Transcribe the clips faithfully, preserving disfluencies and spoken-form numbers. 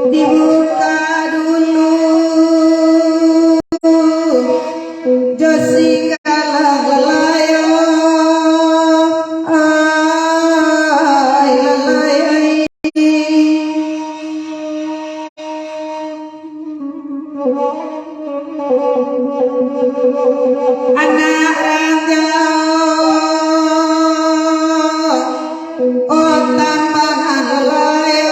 Dibuka dulu jo sigala lalayo, ai lalayo. Anak ranjau, oh tambahan layari,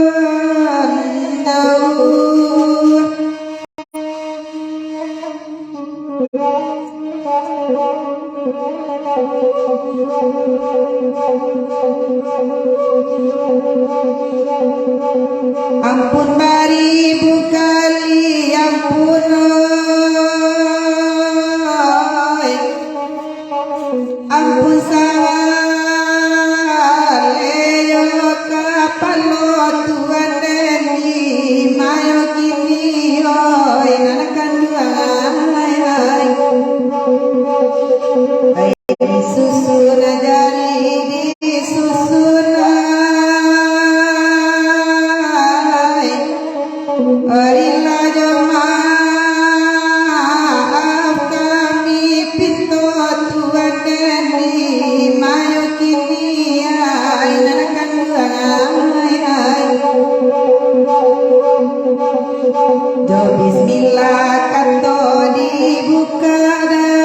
insan tahu. Ampun baribu kali ampun, oi. Ampun saleyo kapalo Tuan den di mayo kini, oi, nan kanduang ai. Ai, disusun jadi disusun ai. Rila jo maaf kami pinto Tuan den di mayo kini ai, nan kanduang ai. Jo bismillah kato dibuka dah.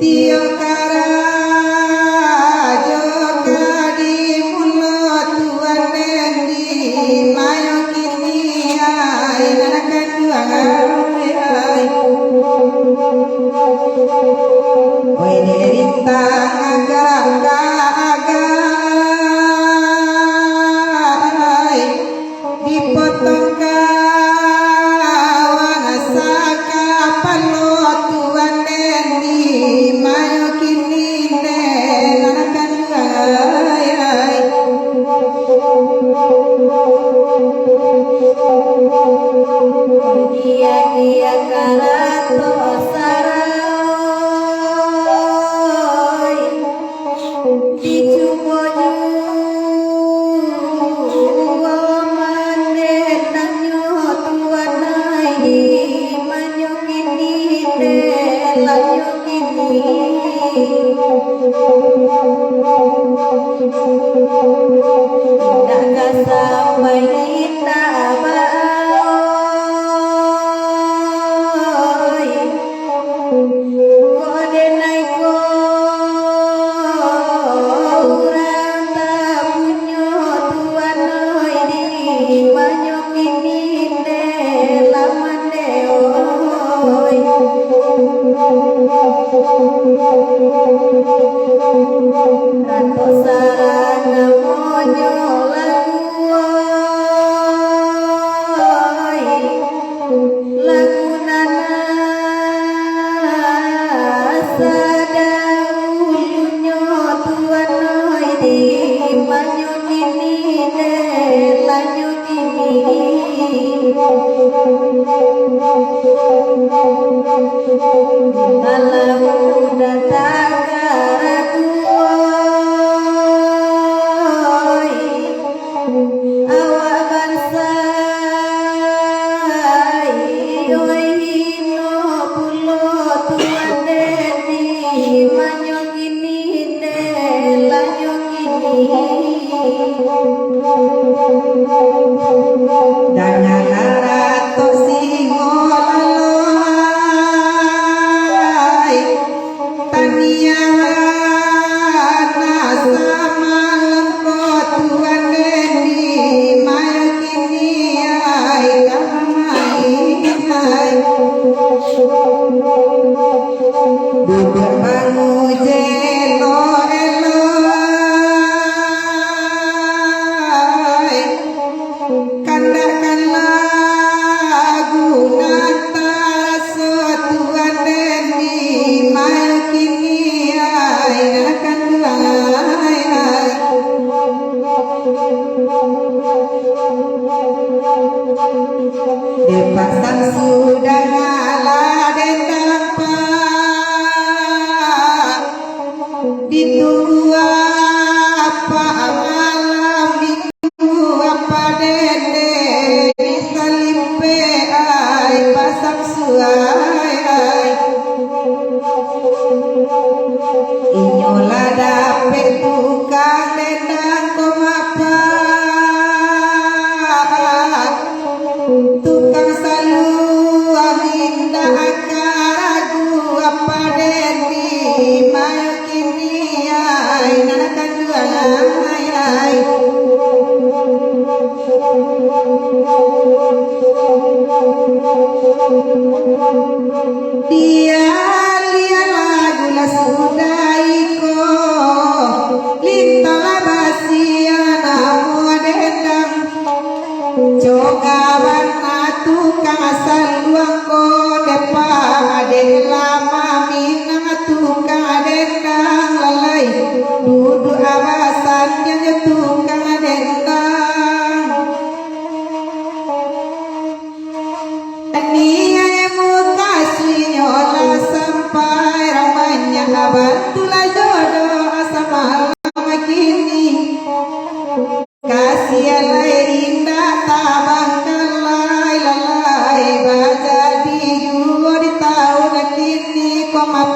Tio karajo ka dimulo Tuan den di mayo kini ai, nan kanduang ai. Oi, dirintang agak ka agak ai. Dipotong kawan sakapalo Tuan den di mayo kini den nan kanduang ai. Dia-dia karato sarai. Dicubo juo mandeh nanyo Tuan ai, di manyo kini deh lanyo kini. Indak ka sampai indak ba oi. Kok den ai ko urang tapunyo Tuan oi, di manyo kini deh laman deh oi. Rato sarang namonyo lagu oi.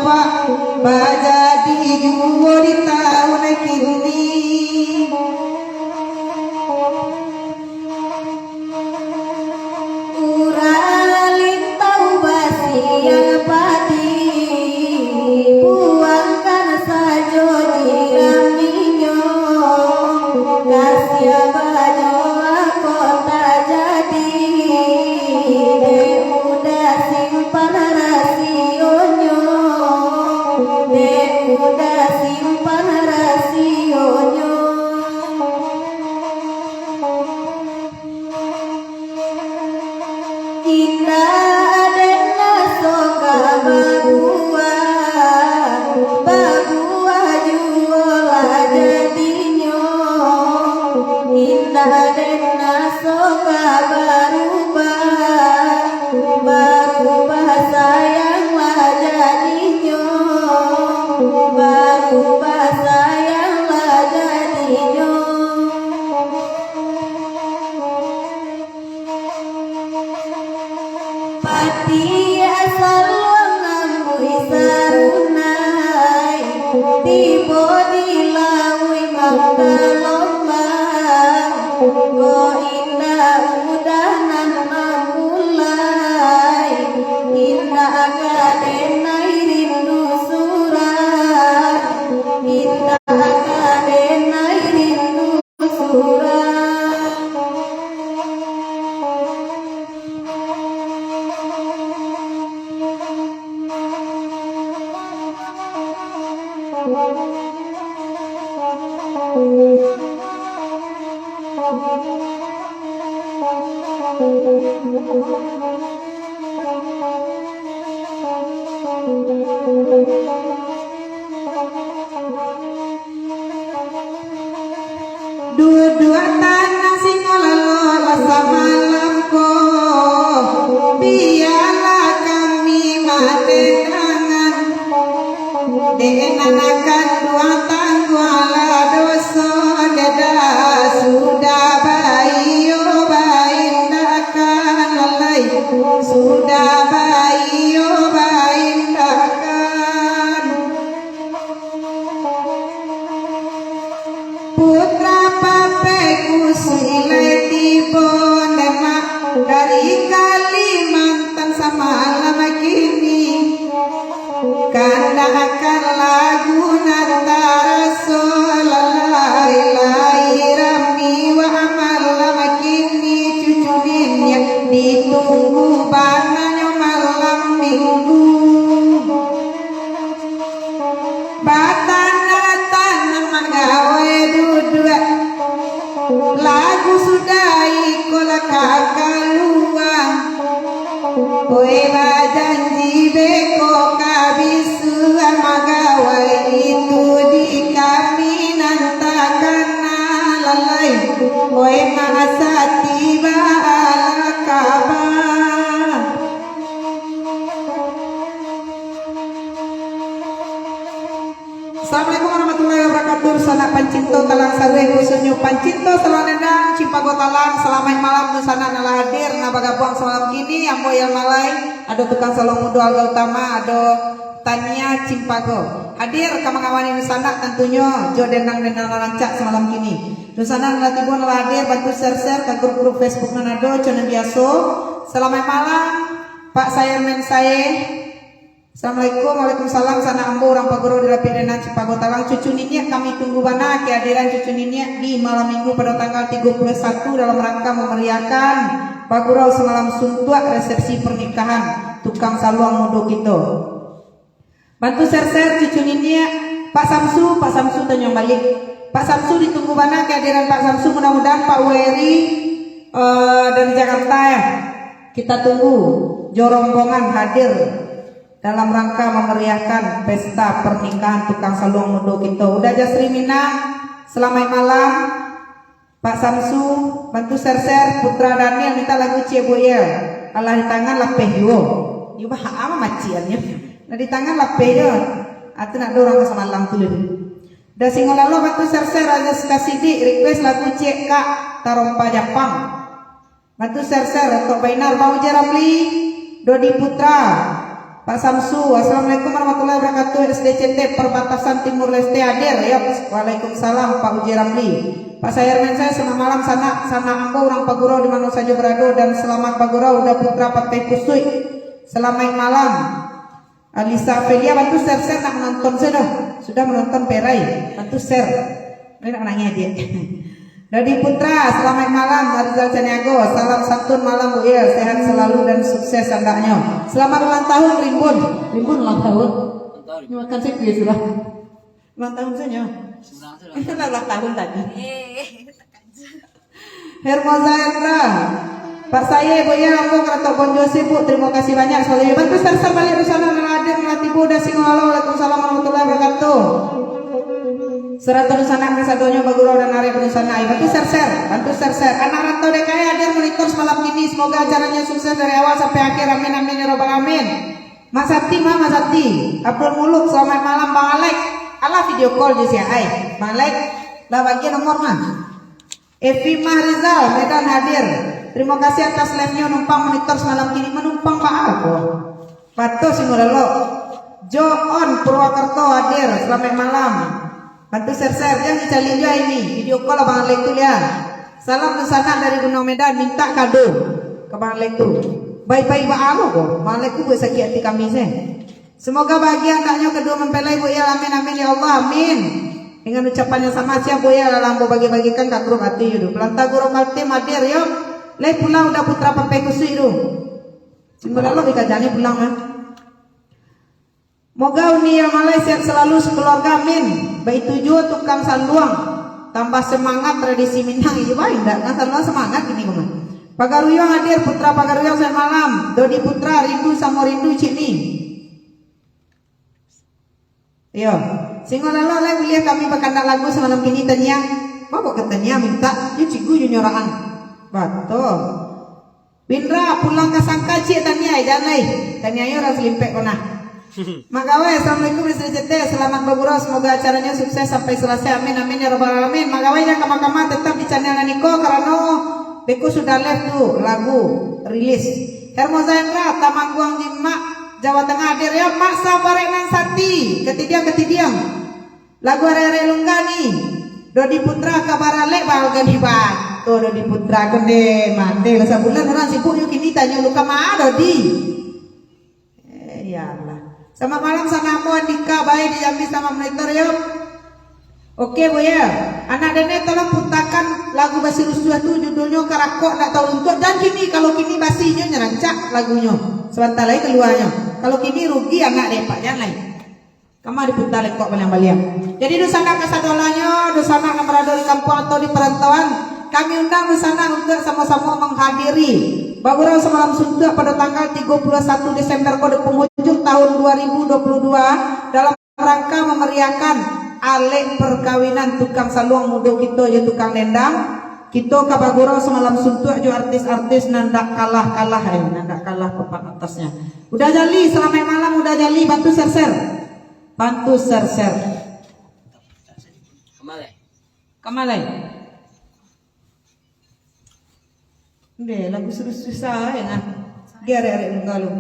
Pak, bajadi juo di taun kini. Urang lintau basiang padi, buangkan sajo jiram inyo. Kasiah bajo ako tajadi, dek udah simpan rasionyo, dek udah simpan rasionyo. Indak den naso ka babuah, babuah juo lah jadinyo. Indak den naso ka barubah, barubah sayang lah jadinyo, barubah sayang lah jadinyo. Pati asa luang ambuih sarunai, tibo di lauik mangalombang. Ko indak udah nan mamulai, indak ka denai rindu surang, indak ka denai rindu surang. Duduak tanang singo lalo samalam ko, bialah kami madendangan. Dek nan kanduang tangguanglah doso, dek dah sudah baiyo baindakan, lai sudah baiyo baindakan. Putra papeku suilai tibo, ndemak dari Kalimantan samalam kini. Kandakan lagu nan taraso, lalai-lai rami wa malam kini, cucu niniak ditunggu bananyo malam minggu. Batanda-tanda manggawai duduak, lagu sudah iko lah ka kalua. Oi, bajanji beko ka bisuak, magawai itu di kami nan takana lalai. Oi, masa tiba alah kaba. Assalamualaikum warahmatullahi wabarakatuh. Sanak pancinto talang sarueh, khususnyo pancinto saluang dendang Cimpago Talang. Salamaik malam dunsanak nan lah hadir, nan bagabuang samalam kini. Ambo Yal Malai, ado tukang saluang mudo Alga Utama, ado Tania Cimpago. Hadir ka mangawani dunsanak tantunyo jo dendang-dendang nan rancak samalam kini. Dunsanak nan lah tibo, nan lah hadir, bantu share-share ka grup-grup Facebook nan ado, co nan biaso. Salamaik malam, Pak Sayer Mensae. Assalamualaikum, waalaikumsalam, sanak ambo urang pagurau di Lapiak Dendang Cimpago Talang. Cucu niniak kami tunggu bana kehadiran cucu niniak di malam minggu pado tanggal tigo puluh satu dalam rangka mamariahkan pagurau samalam suntuak resepsi pernikahan tukang saluang mudo kito. Bantu share-share cucu niniak, Pak Samsu, Pak Samsu tanyuang baliak. Pak Samsu ditunggu bana kehadiran Pak Samsu, mudah-mudahan Pak Weri, eh, dari Jakarta ya. Kita tunggu jo rombongan hadir dalam rangka mamariahkan pesta pernikahan tukang saluang mudo kito. Uda Jasri Minang, salamaik malam. Pak Samsu, bantu share-share, Putra Daniel minta lagu Ciek Boyel. Alah di tangan lapeh juo. Iyo bah, ama maciannyo. Nah di tangan lapeh juo. Atu nak dorang ka samalam tu lih. Uda Singo Lalo, bantu share-share, Aziz Kasidik request lagu Ciek Kak Tarompa Japang. Bantu share-share, Tok Bainar, Bang Ujai Ramli, Dodi Putra, Pak Samsu. Assalamualaikum warahmatullahi wabarakatuh. S D C T Perbatasan Timur Leste hadir, yo. Waalaikumsalam, Pak Uji Ramli. Pak Sayer Mensai, selamat malam, sanak, sanak ambo urang Pagurau di mano sajo barado, dan selamat Pagurau, Uda Putra Partai Kusuik. Selamat malam. Alisa Felia, bantu share-share, nak manonton sajo. Sudah manonton, perai. Bantu share. Ini nak manangih, Diak. Dodi Putra, selamat malam. Arizal Caniago, salam santun malam, Bu Il. Sehat selalu dan sukses andaknyo. Selamat ulang tahun, Rimbun. Rimbun ulang tahun. Ini makan sih, sudah. Ulang tahun sajo. Ulang tahun tadi. Hermoza Hendra. Pak Saye, Bu Il, ambo karatok Bon Joseph, Bu. Terima kasih banyak, sabalun bantu share-share baliak dunsanak nan hadir, nan tibo dari Singo Lalo. Waalaikumsalam warahmatullahi wabarakatuh. Sarato dunsanak kasadonyo bagurau dan arek dunsanak. Bantu share-share, bantu share-share. Anak rantau D K I hadir monitor semalam kini. Semoga acaranya sukses dari awal sampai akhir. Amin, amin, ya rabbal alamin. Mas Ati, Ma, Mas Ati. Abdul Muluk, selamat malam, Bang Alek. Alah, video call je sia ai. Bang Alek, lah bagi nomor, mah. Evi Mahrizal, Medan hadir. Terima kasih atas live-nyo, numpang monitor semalam kini. Manumpang baa ko? Batua Singo Lalo. Joon Purwakarta hadir, selamat malam. Bantu share-share, jan dicaliak juo ini. Video call Abang Alek tu, liek. Salam dunsanak dari Gunung Medan, minta kado ka Abang Alek tu. Baik-baik baa lo ko, Abang Alek tu buek sakik ati kami se. Semoga bahagia andaknyo kaduo mempelai, Bu Il. Amin, amin, ya Allah, amin. Dengan ucapan yang sama, siap, Bu Il, lah ambo bagi-bagikan ka grup ati tu. Pelantang Guru Kaltim hadir, yo. Lai pulang Uda Putra Partai Kusuik tu. Singo Lalo dikajani pulang, mah. Moga Uni Yamalai sehat selalu sekeluarga, amin. Baitu juo tukang saluang, tambah semangat tradisi Minang. Iyo bae, ndak kan saluang semangat kini ko mah. Pagaruyuang hadir, Putra Pagaruyuang, selamat malam. Dodi Putra, rindu samo rindu, cik ni. Iyo. Singo Lalo lai buliah kami bakandak lagu samalam kini, taniang. Mako ka taniang mintak, yo cikgu yo nyorakan. Batua. Bindra, pulang ka sangka ciek taniai, jan lai. Taniai urang salimpek ko nah. Mak Gawai, assalamualaikum, S D C T. Selamat bagurau, semoga acaranyo sukses sampai salasai. Amin, amin, ya rabbal alamin. Mak Gawai, jan kama-kama, tetap di channel nan iko, karano beko sudah live tu, lagu rilis. Hermoza Hendra, Tamangguang Jimak, Jawa Tengah, hadir yo, Mak Sabarek nan sati. Katidiang, katidiang. Lagu arek-arek Lungga ni. Dodi Putra ka baralek ba Algan Hiba. Oh, Dodi Putra ko nde, mande lah sabulan urang sibuk yo kini tanyo lu ka ma Dodi. Eh, ya Allah. Selamat malam, sanak ambo Andika, bae di Jambi, selamat monitor yo. Oke, Bu, ya. Anak Dene tolong putakan lagu Basi Rusuah tu, judulnyo Karakok Ndak Tahu Luntuak. Dan kini, kalau kini basi nyo nyerancak lagunyo. Sabanta lai kaluanyo. Kalau kini rugi anak dek Pak Jan lai. Kama diputa lekok baliang-baliang. Jadi, dunsanak kasadonyo, dunsanak nan barado di kampuang atau di parantauan, kami undang dunsanak untuak samo-samo manghadiri Bagurau Samalam Suntuak pado tanggal tigo puluah satu Desember ko di penghujung tahun dua ribu dua puluh dua, dalam rangka mamariahkan alek perkawinan tukang saluang mudo kito jo tukang dendang. Kito ka Bagurau Samalam Suntuak jo artis-artis nan dak kalah-kalah, eh, nan dak kalah papan atasnyo. Uda Jali, salamaik malam, Uda Jali, bantu share-share. Bantu share-share. Kamalai. Kamalai. Ndeh, lagu susah-susah, eh, nah. Gi arek-arek Lungga lu.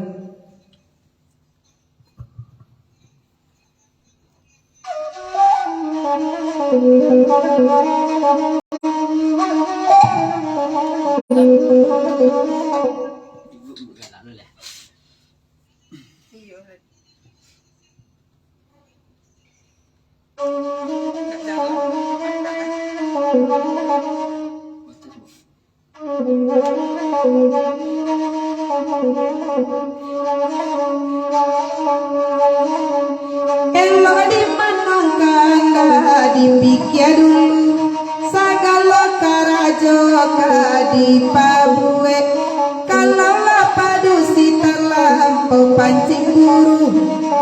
Elok di mano ka dipikia dulu, sagalo karajo ka dipabuek. Kalau lah padusi talampau pancing buru,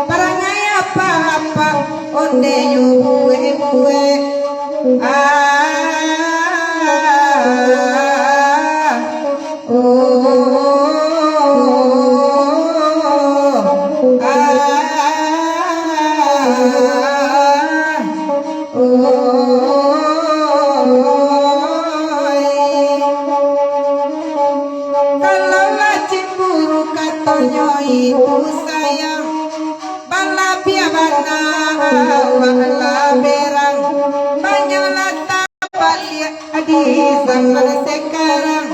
parangai apa-apa, ondeh nyo buek-buek. Ah, oh, ah, oh. Kalau lah cemburu katonyo itu sayang, balabiah bana. awak lah berang, banyak lah tabaliak di zaman sekarang.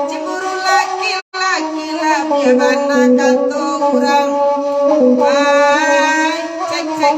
Cemburu laki-laki lah biak bana kato urang. Ai, cek, cek.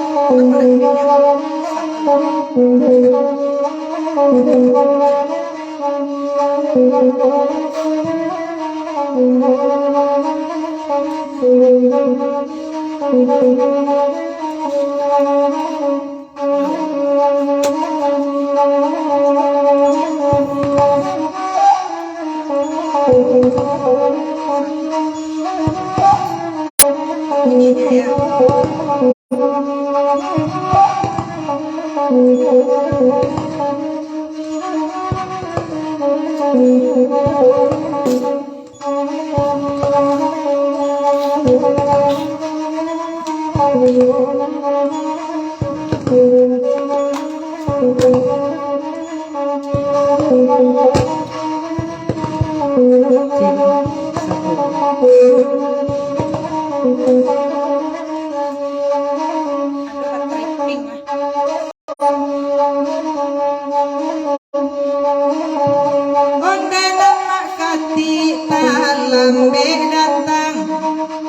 Ondeh nan mak katik talambek datang,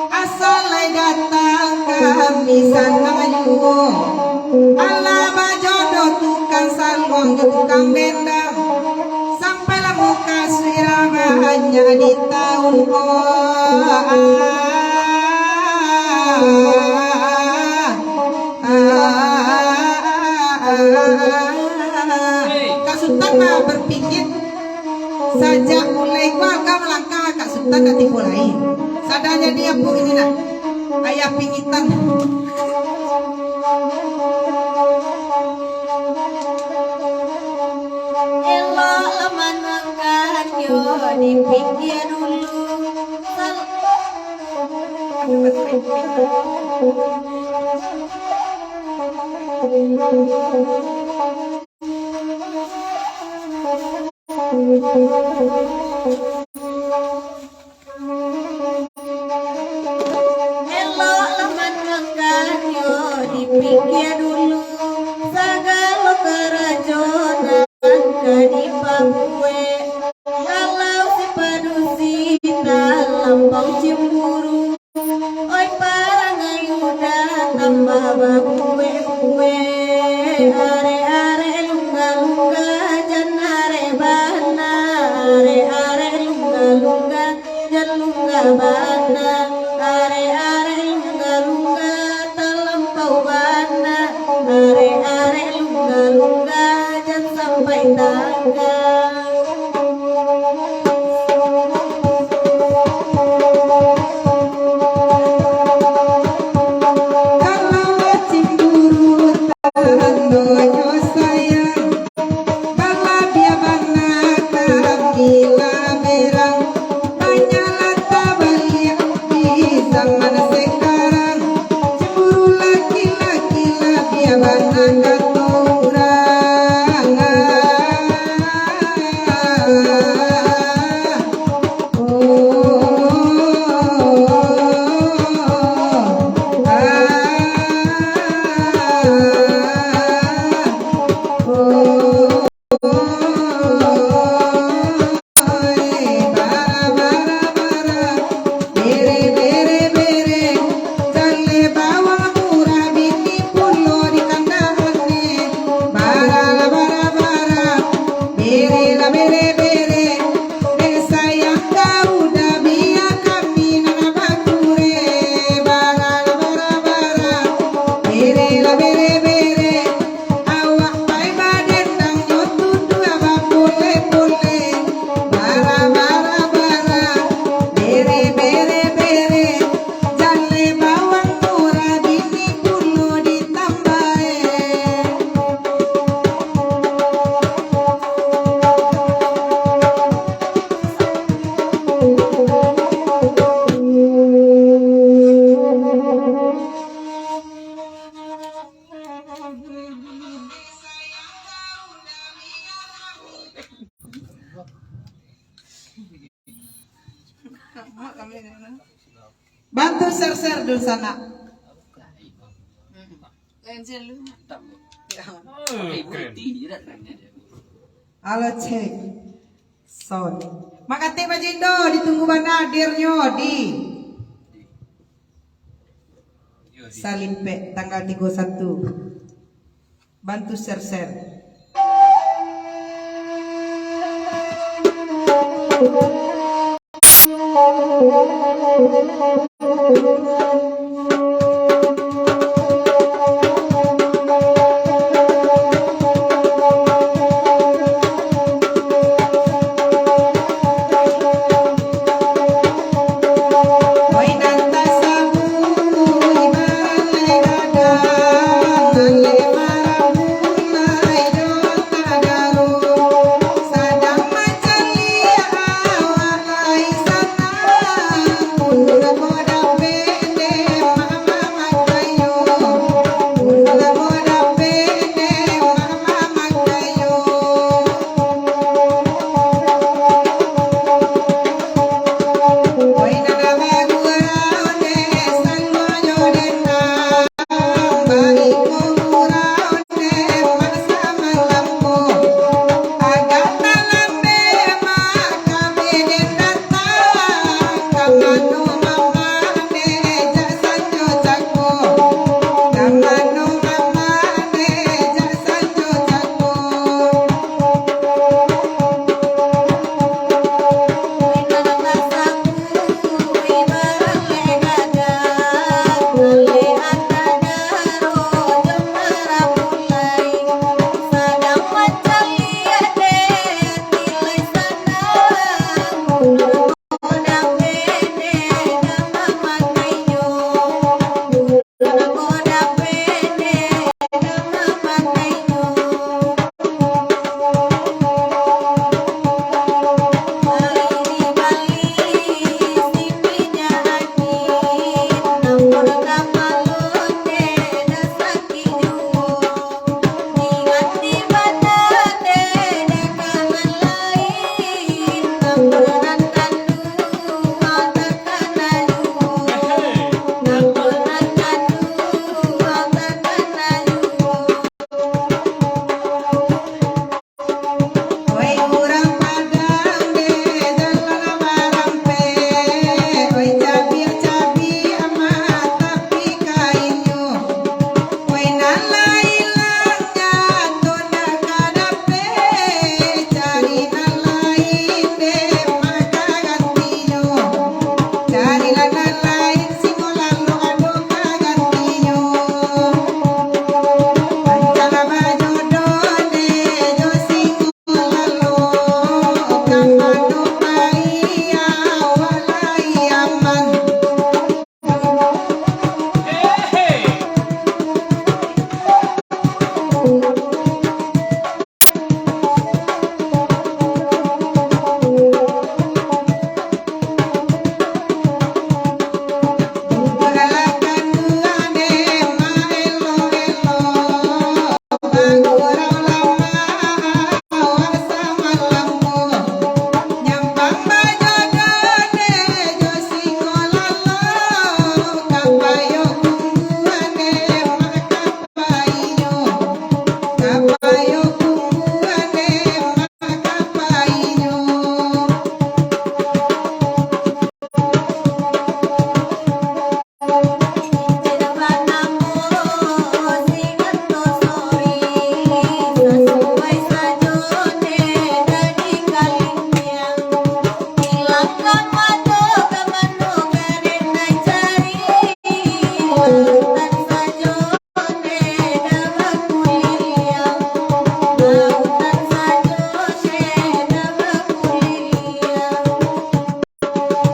asa lai datang kami sanang juo. Alah bajodoh tukang saluang jo tukang dendang, sampailah mukasuik banyak di tau ko. Kak Sutan mah bapikir, sajak mulai ko agak malangkah, Kak Sutan dah tibo lai. Sadonyo di apo ini nah, ayah pingitan. Elok lah manangkannyo dipikia dulu. Sal- Elok lah manangkannyo dipikia dulu, sagalo karajo nan ka dipabuek. Kalau si padusi talampau cemburu, oi parangai udah tambah babuek-buek. Arek-arek lungga-lungga, jan arek bana. Arek-arek lungga-lungga, jan lungga bana. Arek-arek lungga-lungga, talampau bana. Arek-arek lungga-lungga, jan sampai tangga. Kalau cemburu tandonyo sayang, balabiah bana ka gila berang. Banyaklah tabaliak di zaman sekarang. Cemburu laki-laki labiah bana kato urang. Bere lah bere-bere, dek sayang kau dah bia kami nan bakure. Bara lah bara-bara, bere lah bere-bere, awak pai badendang nyo tuduah bapule-pule. Bara-bara-bara, bere-bere-bere, jaleh bawang murah bini pulo ditambahe. Bantu share-share dulu sanak. Mantap. Halo, cek. Sound. Makasih, Pak Jindo, ditunggu bana hadirnyo di Salimpek tanggal tigo satu. Bantu share-share.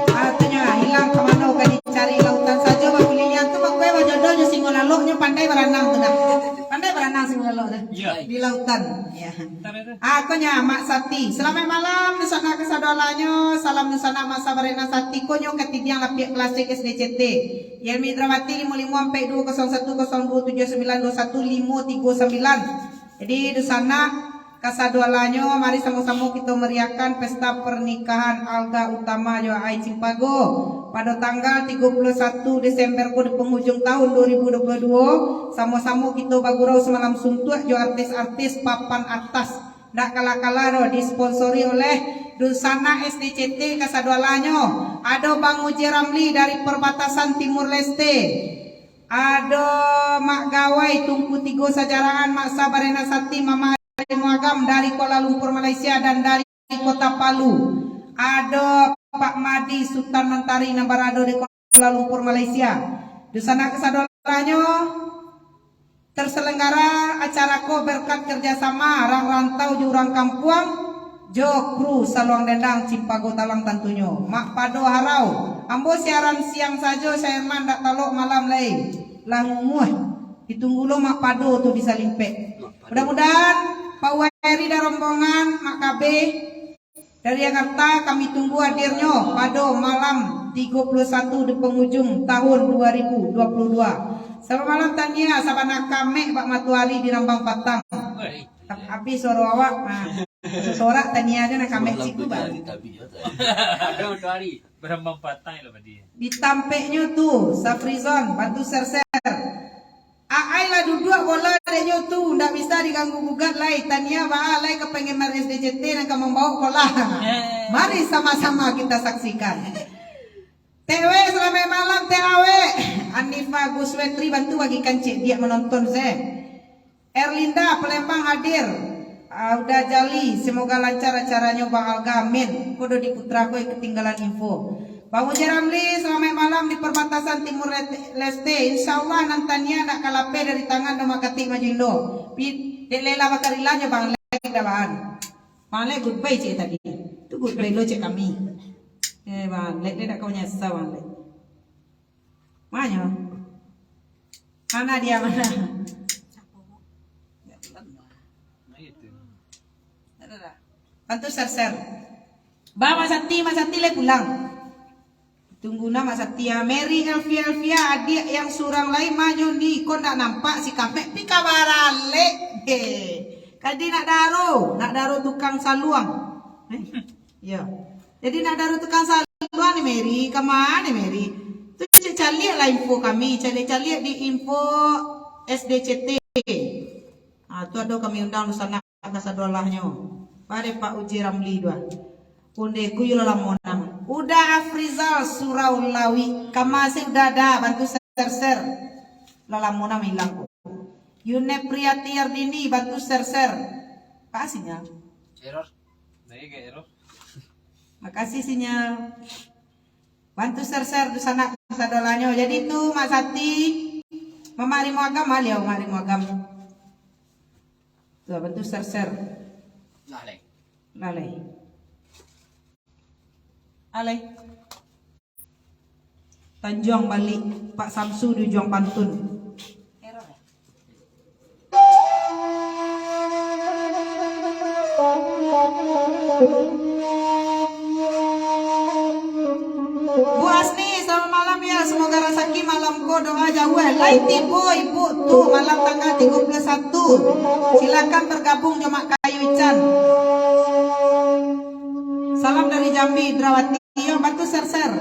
Ah, tu nyo, ah, ilang ka mano ka dicari, lautan sajo bakuliliang tu, bakuai bajodoh jo singo lalok, nyo pandai baranang tu dah. Pandai baranang singo lalok tu. Iya. Di lautan. Ya. Ntar itu. Ah, ko nyo, Mak Sati. Salamaik malam, dunsanak kasadoalahnyo. Salam dunsanak masa baranang Sati. Ko nyo katidiang lapiak klasik S D C T. Yelmi Indrawati, limo limo ampek duo kosong satu kosong duo tujuh sambilan duo satu limo tigo sambilan. Jadi, dunsanak kasadoalahnyo, mari samo-samo kito meriahkan pesta pernikahan Alga Utama jo Ai Cimpago. pado tanggal tigo puluah satu Desember ko di panghujung tahun dua ribu dua puluah dua, samo-samo kito bagurau samalam suntuak jo artis-artis papan atas. Ndak kalah-kalah doh, disponsori oleh Dunsanak S D C T kasadoalahnyo. Ado Bang Uji Ramli dari Perbatasan Timur Leste. Ado Mak Gawai Tungku Tigo Sajarahan, Mak Sabarina Sati, Mama Ari Muagam dari Kuala Lumpur, Malaysia, dan dari Kota Palu. Ado Pak Madi Sutan Mantari nan barado di Kuala Lumpur, Malaysia. Dunsanak kasadoalahnyo, terselenggara acara ko berkat kerjasama urang rantau jo urang kampuang, jo kru Saluang Dendang Cipago Talang tantunyo. Mak Pado Harau, ambo siaran siang sajo, Syah Herman dak talok malam lai. Lah ngumuah. Ditunggu lo Mak Pado tu di Salimpek. Mudah-mudahan Pak Wairi dan rombongan, Mak Kabe dari Jakarta, kami tunggu hadirnyo pado malam tigo puluah satu di panghujung tahun dua ribu dua puluah dua. Selamat malam, Tania, sabana kamek bak matoari di Rambang Patang. Weh. Abih suaro awak, nah, sorak Tania aja nak kamek siku baru. Ado matoari. Barambang Patang lo tadi. Ditampeknyo tu, Safrizon, bantu share-share. Aai lah duduak bola dek nyo tu, ndak bisa diganggu gugat lai. Tania baa lai ka penggemar S D C T nan ka mambaok bola. Eh. Mari sama-sama kita saksikan. Teh Wek, selamat malam, Teh Awek. Anifa Guswetri, bantu bagikan cek diak menonton, se. Erlinda, Palembang hadir. Ah, Uda Jali, semoga lancar acaranyo, Bang Alga, amin. Ko Dodi Putra ko ketinggalan info. Bang Uji Ramli, selamat malam di perbatasan Timur Leste. Insya Allah, nan Tania ndak ka lapeh dari tangan Doma Katik Majindo. Pi-, dek Lela Bakarila nyo, Bang Lek, dak baan. Bang Lek, goodbye cek tadi. Tu goodbye lo cek kami. Eh, Bang Lek, dia dak ka manyasa, Bang Lek. Manyo? Mana dia, mana? Bantu share-share. Ba, Mak Sati, Mak Sati lai pulang. Tunggu na, Mak Sati, ah. Mary Elvia, Elvia, adiak yang surang lai manyo ni, ko ndak nampak si Kamek, pi ka baralek. Heh. Kadi nak daro, nak daro tukang saluang. Eh? Yo. Jadi nak daro tukang saluang ni, Mary, ka ma ni, Mary? Tu cek caliak lah info kami, caliak-caliak di info S D C T. Ah, tu ado kami undang di sana, kasadoalahnyo. Pare Pak Uji Ramli dua. Kunde ku yo lah lamo nama. Uda Afrizal Surau Lawi, ka ma se Uda, bantu share-share. Lah lamo nama ilang ko. Yune Priyati Ardini, bantu share-share. Ka sinyal. Error. Nah, iya kayak error. Makasih sinyal. Bantu share-share tu sanak sadolanyo. Jadi tu Mak Sati, Mama Ari Muagam, ah, liau Mama Ari Muagam. Tu, bantu share-share. Lah, leh. Lah, leh. Aleh. Tanjuang balik, Pak Samsu di Ujuang Pantun. Bu Asni, selamat malam ya. Semoga rasaki malam ko doa jauah. Lai tibo ibu tu malam tanggal tigo puluh satu. Silakan bergabung jo Mak Kayu Ican. Salam dari Jambi, Indrawati. Iyo, bantu share-share.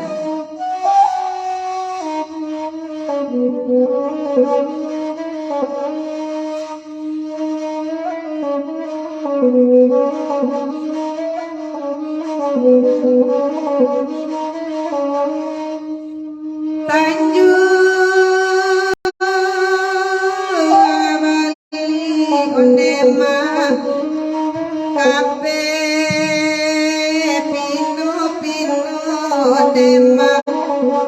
Tanjuang Bali onde ma, kape pino-pino onde ma,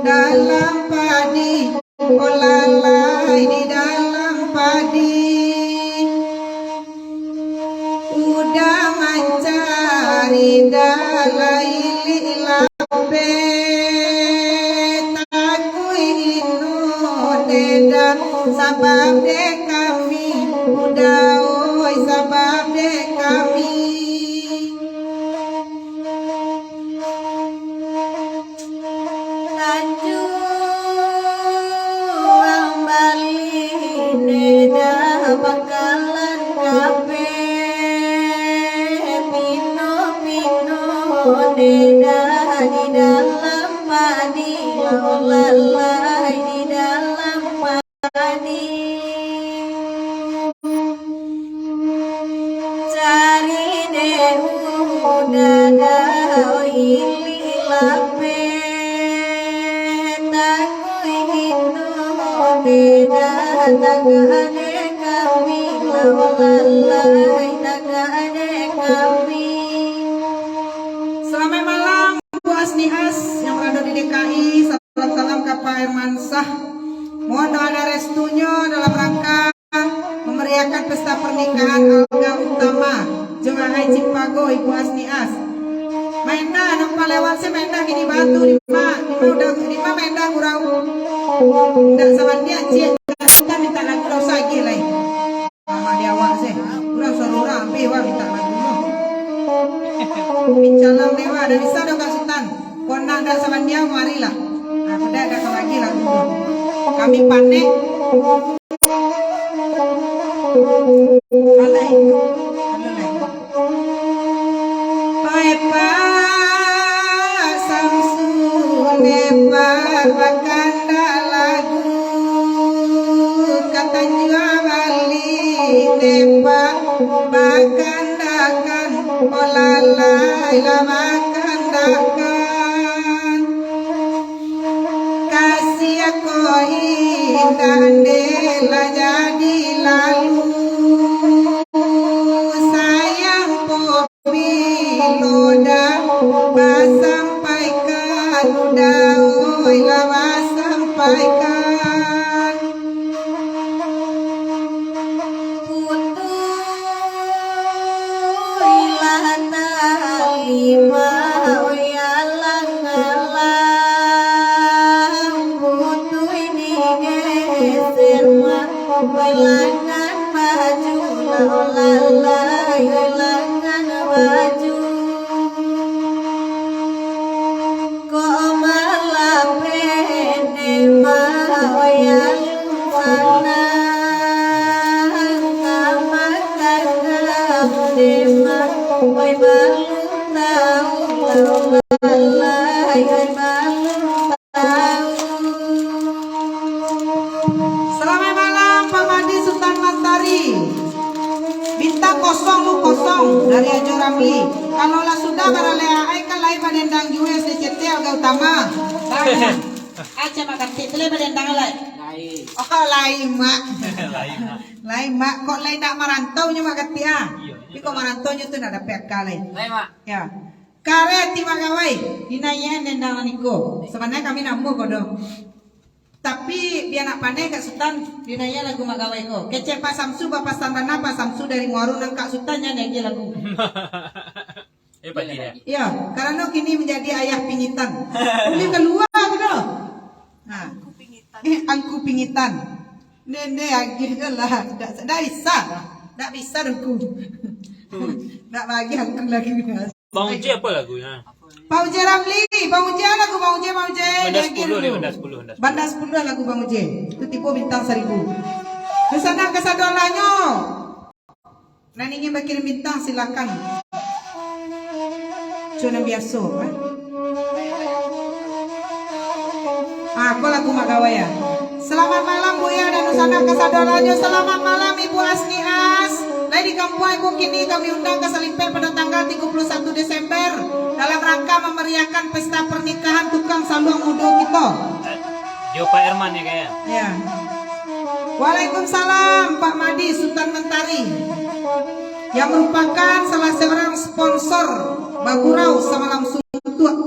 dalam padi, olalai di dalam padi. Uda mancari dalai lilau. Takuik inun deda, sabab dek kami, Uda oi, sabab dek kami. Tanjuang Bali deda, Bangkalan kape, pino-pino deda di dalam padi. lalai di dalam padi. Cari dek udah dah, oi, ilih lapeh. Takui itu beda, tagah dek kami, lalai tagah dek kami. Selamat malam, Bu Asnias yang berada di D K I. Salam-salam ka Pak Hermansyah. Mohon doa dan restunyo dalam rangka memeriahkan pesta pernikahan Alga Utama jo Ahai Cipago, Ibu Asnias. Maendah, nampak lewat se Maendah kini batu, di ma, di ma udah, di ma Maendah gurau. Ndak sabandiang, ciek, Sutan minta lagu, dak usah agiah lai. Mama di awak se. Urang suaro urang abih, wah, minta lagu tu. Pincalang deh, wah, dak bisa doh, Kak Sutan. Kok nak dak sabandiang, marilah. Nah, aku dak, dak kabagi lagu tu. Kami panek. Alai. Alai. Pai Pak Samsu, ne Pak, bakandak lagu, ka tanjua bali, ne Pak, bakandakan, oh lalai lah bakandakan. Kasiah ko indak, ndeh lah jadi lalu. Sayang po bilo dah basampaikan, udah oi lah basampaikan. Putuilah tali ma, oi alang-alang, putuih digeser ma, oi langan baju lah, oh lalai, oi langan baju. Kok malapeh ne ma, oi alun sanang, ka makan ne ma, oi balun tahu, oi lalai, oi balun tahu. Selamat malam, Pak Madi Sutan Mantari. Bintang kosong lu kosong dari Ajo Ramli. Kalau lah sudah baralek ai kan lai badendang juo S D C T Alga Utama. Banyak. Aja mak katik tu lai badendang lai. Lai. Oh, lai mak. Lai mak. Lai mak, kok lai nak marantau nyo mak katik ah. Iyo, iyo. Tapi kok marantau nyo tu nak dapek aka lai. Lai mak. Ya. Kareh ti mak gawai, dinaiakan dendang niko. Sabananyo kami namuah ko doh. Tapi, bia nak pandai Kak Sutan, dinaiakan lagu mak gawai ko. Kecek Pak Samsu, bapasan bana Pak Samsu dari Muaro, nan Kak Sutan nyo naiak lagu. Eh, Pak Ji, ya? Iyo, karano kini manjadi ayah pingitan. Ulih kalua ko doh. Ha. Eh, angku pingitan. Nde, nde, agiah jo lah. Dak, dak bisa lah. Dak bisa doh ku. Dak bagi angku lagu dah. Bang Uje apa lagunya? Bang Uje Ramli, Bang Uje lagu Bang Uje, Bang Uje. Bandar Diagiah sepuluh deh, dulu. Bandar sepuluh, Bandar sepuluh. Bandar sepuluh lagu Bang Uje. Tu tibo bintang saribu. Di sana kasadoalahnyo. Nan ingin bakirim bintang, silakan. Cuma nan biaso, eh. Ah, ko lagu mak gawai ya. Selamat malam, Buya dan Nusana kasadoalahnyo. Selamat malam, Ibu Asnias. Lai di kampuang Ibu kini kami undang ka Salimpet pado tanggal tigo puluh satu Desember dalam rangka mamariahkan pesta pernikahan tukang saluang mudo kito. Jo Pak Herman ya, Kak, ya? Ya. Waalaikumsalam, Pak Madi Sutan Mentari, yang merupakan salah seorang sponsor bagurau samalam suntuak.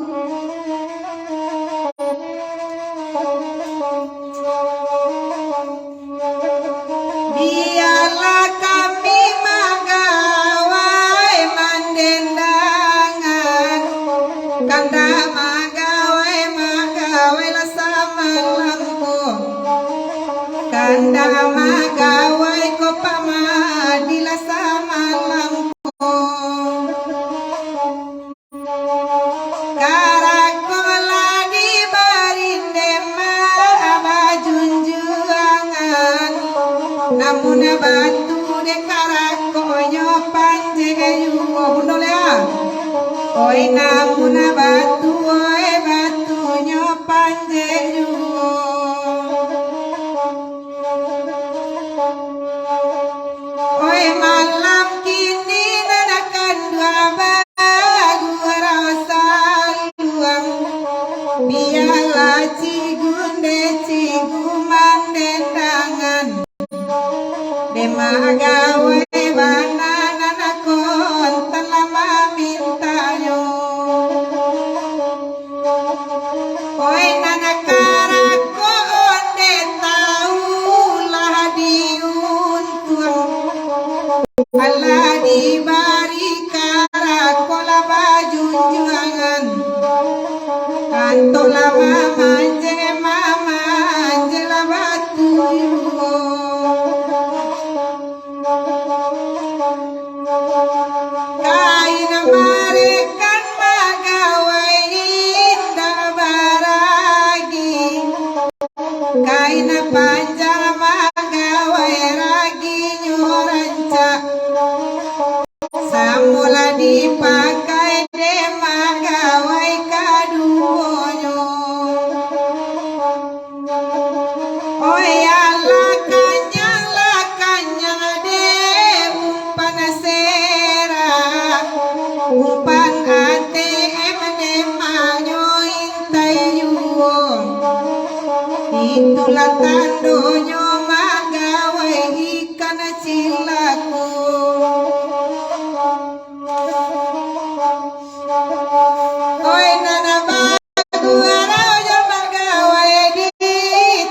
Bialah kami magawai mandendangan, kandak magawai, magawai lah samalam ko. Kandak magawai ko pamadilah samalam ko. Karako lah dibarindema bajunjuangan, namun batu dek karakonyo panjek juo bundo lea. Oi, namun batu, oi, batunyo panjek juo. Gawai bana nan kontan lah mamintanyo. Oi nan karako onde tau lah diuntuang. Alah dibari karako lah bajunjuangan. Antok lah mamanje, mamanje lah batuyuo. Kain marekan magawai indak baragi. Kain panjang magawai raginyo rancak. Samo lah dipakai dek magawai kaduonyo. Oi alah kanyang, lah kanyang dek umpan sera, umpan A T M dek manyo intai juo. Itulah tandonyo magawai ikan cilako. Oi nan baguarau jo bagawai di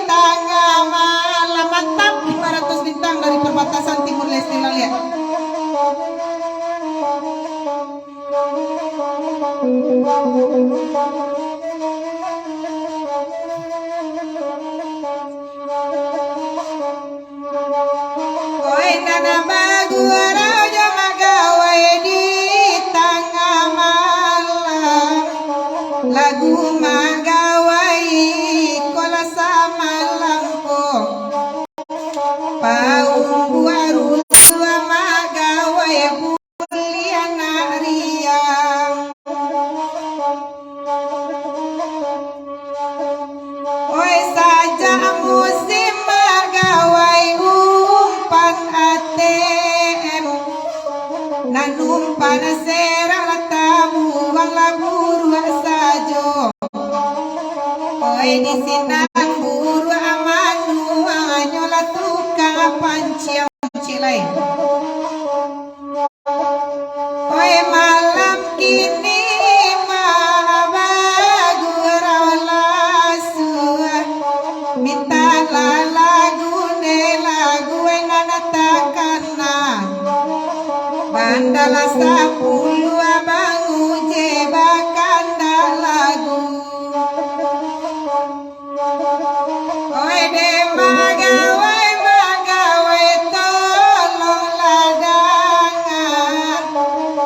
tangah malam. Mantap, lima ratus bintang dari perbatasan Timur Leste, lah liek. Oi nan baguarau jo magawai di tangah malam, lagu magawai ko lah samalam ko. Paumbuah rusuah magawai buliah nak riang. Oi sajak musim magawai umpan A T M, nan umpan serak lah tabuang lah buruak sajo. Oi di sinan buruak manuangnyo lah tukang panciang ciek lai. Oi malam kini mah bagurau lasuah, mintalah lagu dek lagu nan takana. Bandalah sapuluah banguje bakandak lagu. Oi dek magawai, magawai tolonglah danga.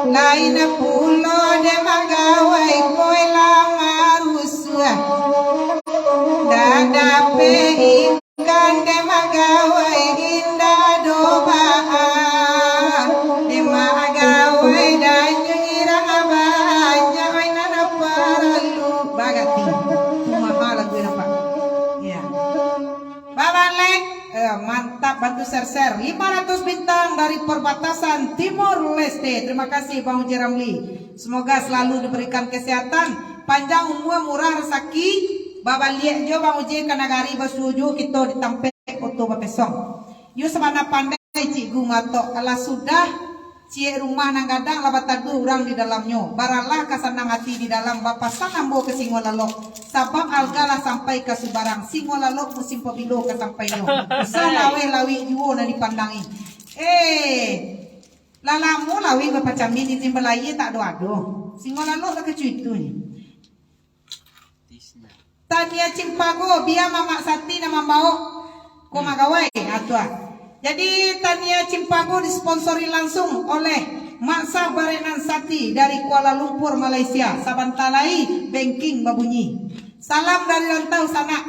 Lain pulo dek magawai koi lah marusuah. Ndak dapek ikan dek magawai indak do baa. Dek magawai danyuang irang banyak oi nan paralu bagati. Tu maha lagu nan nampak. Ya. Babalek. Eh, mantap, bantu share-share. Lima ratus bintang dari perbatasan Timor Leste. Terima kasih Bang Uji Ramli. Semoga selalu diberikan kesehatan, panjang umur, murah rezeki. Babaliak jo Bang Uji ka nagari basuo juo kito di tampek koto bapesong. Iyo sabana pandai Cikgu Matok, alah sudah ciek rumah nan gadang lah bataduah urang di dalamnyo. Baralah ka sanang ati di dalam, bapasan ambo ka Singo Lalok, sabab alga lah sampai ka subarang. Singo Lalok musim pabilo ka sampainyo? Usah laweh lawik juo nan dipandangi. Eh, lah lamo lawik bapacamin, izin balayia tak ado-ado. Singo Lalok lah kacuitunyo. Tania Cimpago, bia Mamak Sati nan mambaok ko magawai, ah, tu ah. Jadi, Tania Cimpago disponsori langsung oleh Mak Sah Barenan Sati dari Kuala Lumpur, Malaysia. Sabanta lai bengking babunyi. Salam dari rantau sanak.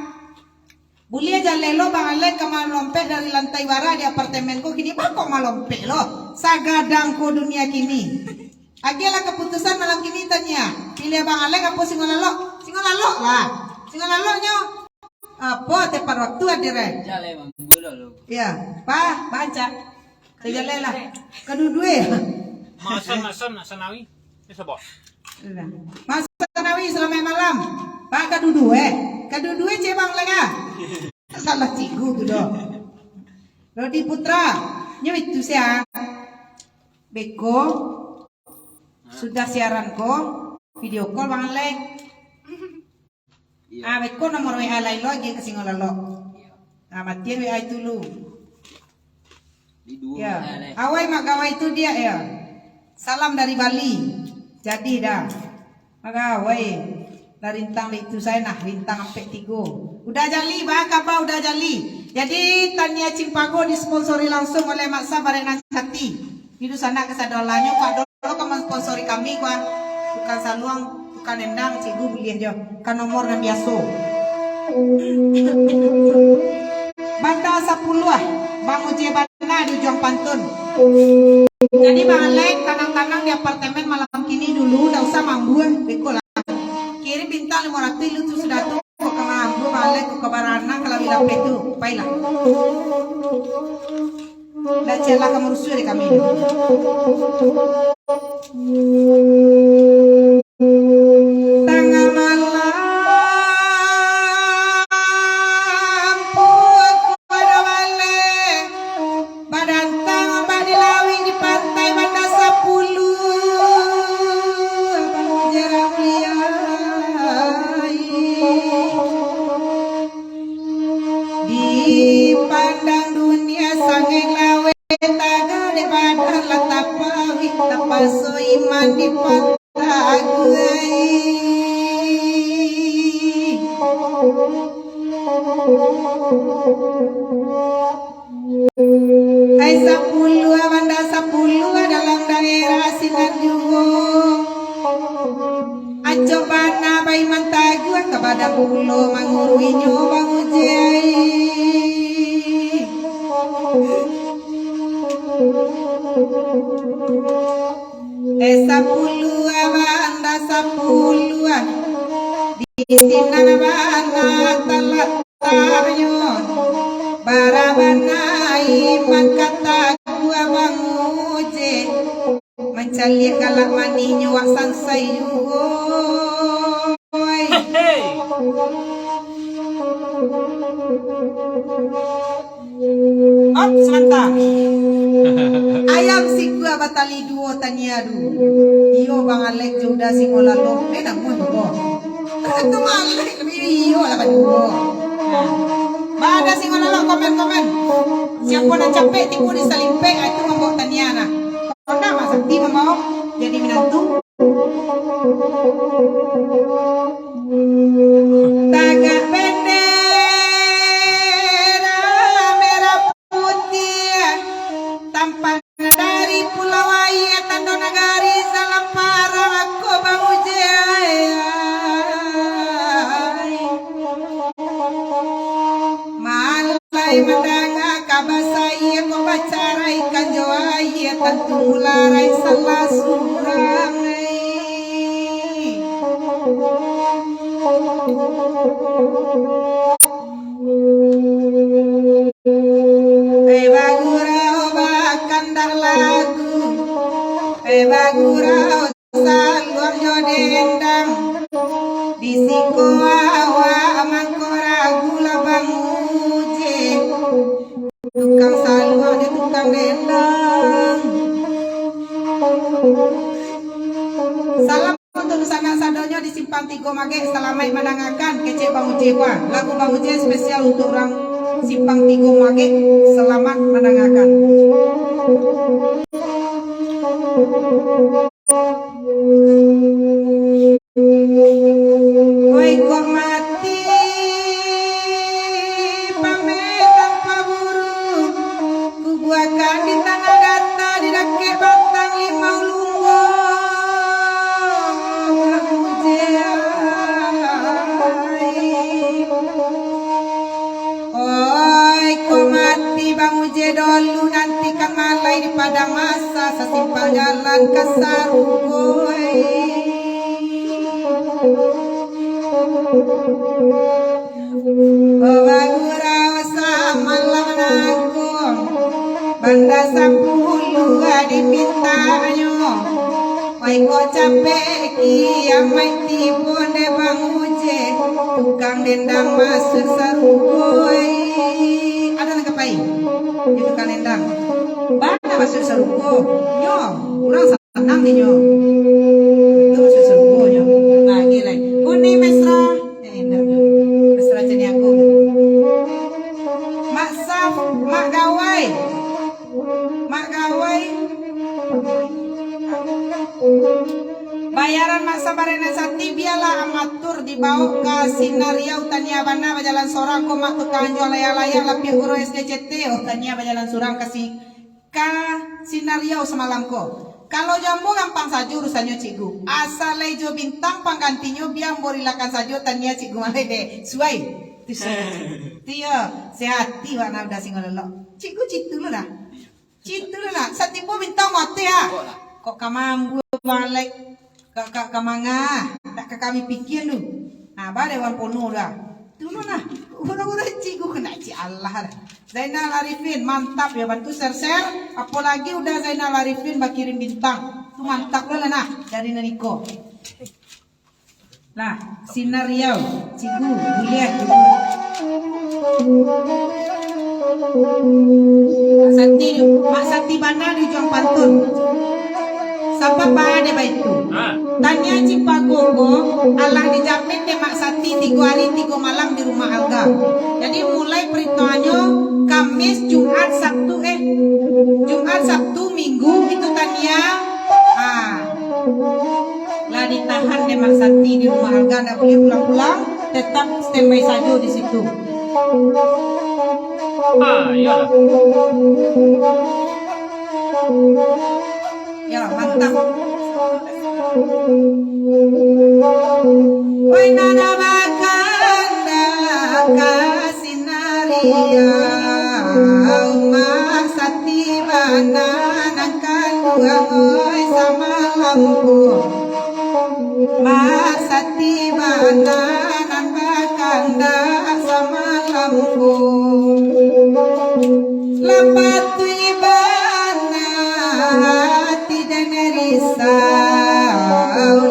Buliah jaleh lo Bang Alek ka malompek dari lantai bara di apartemen ko, kini bako malompek lo. Sagadang ko dunia kini. Agiahlah kaputusan malam kini, Tania. Piliah Bang Alek apo Singo Lalok? Singo Lalok lah. Singo Laloknyo apo, tepat waktu hadir, eh? Jaleh, Bang. Bulo lo. Ya, pa, bancak. Tajaleh lah. Kadudue. Masan, Masan, Masan Awi. Ini siapa? Masan Awi, selamat malam. Pa, kadudue. Kadudue, cek Bang Alek ah. Salah cikgu tu doh. Rodi Putra. Nyo itu sia. Beko. Sudah siaran ko, video call Bang Alek. Iya. Ah, beko nomor W A lain lo agiah ka Singolalok. Iya. Ah, matian W A itu lu. Di duo Ya. W A lain. Awai mak gawai tu dia ya. Salam dari Bali. Jadi dah. Magawai. Lah rintang di itu saya nah, rintang ampek tigo. Uda Jali, ba kaba Uda Jali? Jadi, Tania Cimpago disponsori langsung oleh Mak Sa Barek Nan Kati. Di dusanak kasadolanyo, Pak Dolo ka mansponsori kami, kuah. Tukang saluang, tukang dendang, cikgu buliah jo. Ka nomor nan biaso. Banda sapuluah, Bang Uje Banda di Ujuang Pantun. Jadi, Bang Alek, tanang-tanang di apartemen malam kini dulu, ndak usah mambuah, beko lah. Kirim bintang limo ratuih lu tu sudah tu, kok ka mambuah, Bang Alek, kok ka baranang, kalau lapeh tu, pailah. Ndak cialah ka marusuah dek kami. Tangah malam, pukua duo baleh, badantang ombak di lauik, di pantai Banda Sapuluah, Bang Uje Ramli ai. Dipandang dunia sangek laweh, tagak dek badan lah tapawik, tapaso iman dipataguahi. Ai sapuluah, Banda Sapuluah dalam daerah sinan juo. Acok bana baiman taguah, ka badan pulo manguruinyo Bang Uje ai. Eh, sapuluah, Banda Sapuluah, di sinan bana talataknyo. Bara bana iman ka taguah Bang Uje. Mancaliak galak manihnyo wak sansai juo. Oi. Hei. Op, samanta. Ayam sikua batali duo tania du. Iyo, Bang Alek jo Uda Singolalok. Eh, namuah juo. Itu Bang Alek, iyo lah baduo. Nah. Bada Singolalok komen-komen. Siapo nan capek tibo di salimpek, ah, itu mambaok tania nah. Pernah Mak Sakti mambaok jadi minantu? Tagak bendera merah putiah, tampan dari Pulau Aia, tando nagari Salamparah ko Bang Uje ai. Malai mandanga kaba saia ko bacaraikan jo aia, tantu mularai salah surang ai. Eh, bagurau bakandak lagu, eh, bagurau saluang jo dendang. Di siko awak mangko ragu lah Bang Uje. Tukang saluang jo tukang dendang. Salam untuk dunsanak sadonyo di Simpang Tigo Magek, salamaik mandangakan, kecek Bang Uje ko. Lagu Bang Uje spesial untuk urang Simpang Tigo Magek, salamaik mandangakan. Oi, kok mati pametang paburu, kubuakan di tanah data, di dakek batang limau lunggo. Oi, kok mati Bang Uje dolu, nantikan malai di padang masa, sasimpang jalan ka sarugo. Oh, bagurau samalam nangko, Banda Sapuluah dipintanyo. Oi, kok capek kiamaik tibo dek Bang Uje, tukang dendang masuak sarugo. Ado nan ka pai? Yo, tukang dendang. Bana masuak sarugo. Nyo, urang sanang di nyo. Tu masuak sarugo nyo. Lagi lai. Kuning mesra. Eh, indak. Mesra Caniago. Mak Saf, Mak Gawai. Mak Gawai. Bayaran Mak Saf barena sati, bialah amatur dibaok ka Sinariau. Tania bana bajalan sorang ko, Mak, tukang jual layak-layak, lapiah guru S D C T. Oh, tania bajalan surang ka si-, ka Sinariau samalam ko. Kalau jo ambo gampang sajo urusannyo, Cikgu. Asa lai jo bintang panggantinyo, bia ambo rilakan sajo tania Cikgu Malai deh. Suai. Tu suai, Cikgu. Tu yo, sehati wak Nabda Singo Lelok. Cikgu citu lo dah. Citu lo lah. Satibo bintang mati ah. Kok ka mambu balik. Ka, ka, ka manga. Tak ka kami pikia tu. Nah, bare wan pono dah. Tu lo lah. Urang-urang Cikgu kena cik Allah dah. Zainal Arifin, mantap ya, bantu share-share. Apalagi udah Zainal Arifin bakirim bintang. Tu mantap lo lah nah, dari Naniko. Nah, Sinariau, Cikgu, buliah, Cikgu. Mak Sati, Mak Sati bana di ujuang pantun. Sapa pa dek baitu? Ha. Tania Cipago ko, alah dijamin dek Mak Sati tigo hari tigo malam di rumah Alga. Jadi, mulai perhitungannyo Kamis, Jumat, Sabtu, eh, Jumat, Sabtu, Minggu, itu tania. Ah. Lah ditahan dek Mak Sati di rumah Alga, ndak buliah pulang-pulang, tetap standby sajo di situ. Ah, iyolah. Ya, mantap. Wai nana bakanda ka Sinariau, Mak Sati bana nan kanduang, oi, samalam ko. Mak Sati bana nan bakandak samalam ko. Lapatuik bana ati dan risau,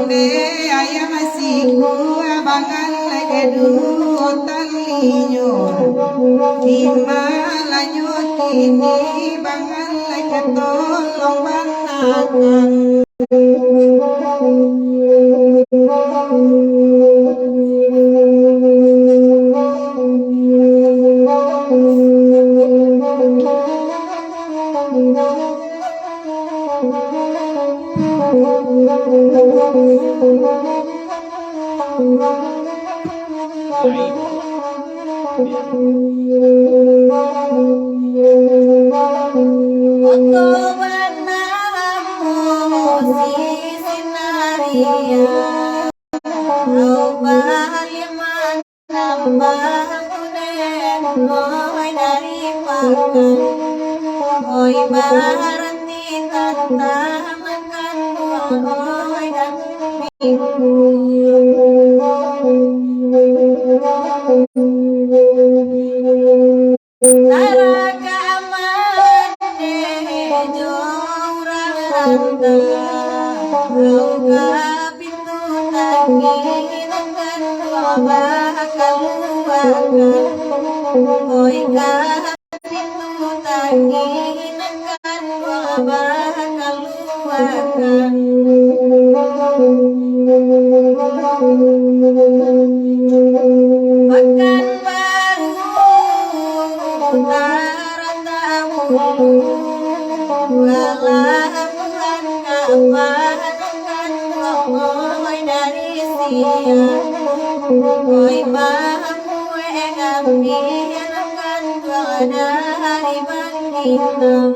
nde ayam masiku abangan lai duo talinyo. Di malanyo kini bangan lai tolong banakan. Oto bana ambo si Sinariau, au baliak manambah kunen, oi, dari pakan, oi, baranti tantang makan, oi, dan minum. Tarakaman dek jo urang rantau, ka pintu tangih nan kaduo bakaluakan. Oi, ka pintu tangih nan kaduo bakaluakan. Pakanbaru, Tarata Bulu, alah Tuhan ka panuhkan, oi, dari siang, oi, mahambuek gambia nan kanduang dari bangkinang.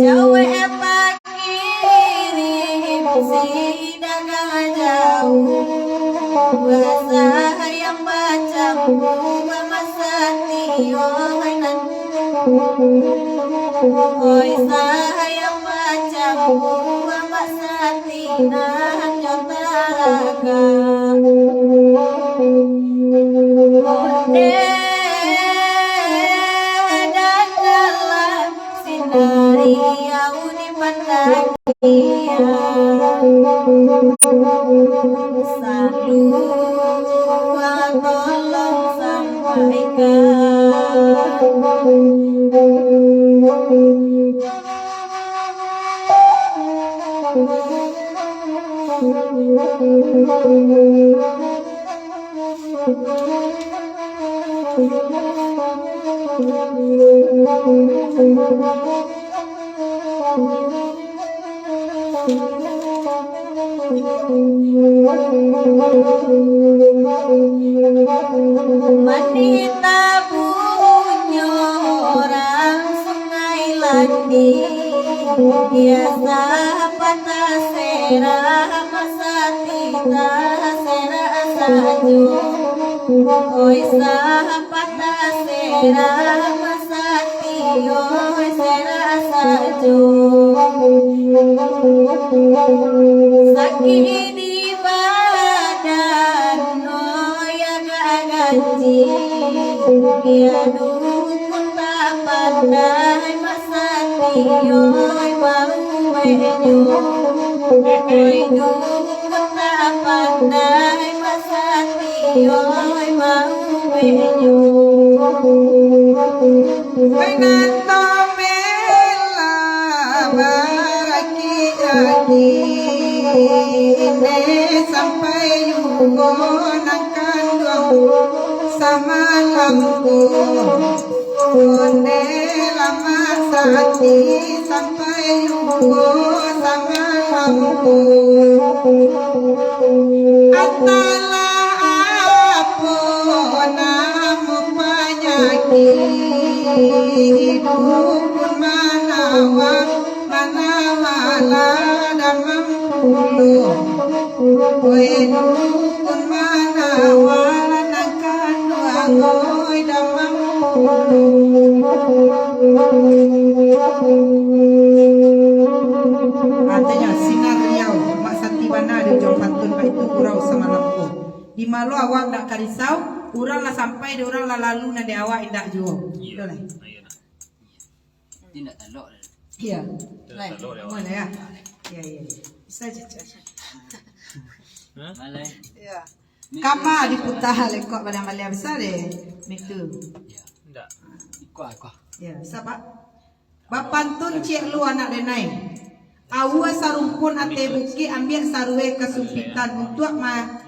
Jauah pakirim si dagang jauah, sayang bacampua Mak Sati, oi, nan, oi, sayang bacampua Mak Sati nan nyo taraka. Onde dan dalam Sinariau di Pandakian. Salua tolong sampaikan. Mandi tabunyo urang Sungai Landing, biasa patah serak, masati taserak sajo. Oi, sapatah serak, masati, oi, serak sajo. Sakik di badan, oi, agak ganjil. Iyo dukun tak pandai masati, oi, maubehnyo. Oi, dukun tak pandai masati, oi, maubehnyo. Oi, nan tomelah baraki-aki, indak sampai juo nan kanduang samalam ko. Onde lah masati sampai juo samalam ko. Antahlah apo namo panyakik, dukun manawa, manawalah damam pulo. Oi, dukun manawa nan kanduang, oi, damam pulo. Katonyo, sinan Riau, mak sati bana di ujuang pantun, baitu gurau samalam ko. Di ma lo awak ndak ka risau, urang lah sampai, di urang lah lalu, nan di awak indak juo. Iyo. Betul lah. Iyo. Indak talok lah. Iyo. Indak talok lah, awak. Boleh, yo? Iyo, iyo, iyo. Bisa je, Cak. Hah? Malai. Iyo. Kama diputa lekok badan baliau bisa deh. Mitu. Iyo. Indak. Iko, iko. Iyo, bisa, Pak. Bapantun ciek lu anak denai. Aua sarumpun ateh bukik, ambiak sarue kasumpitan untuak ma-,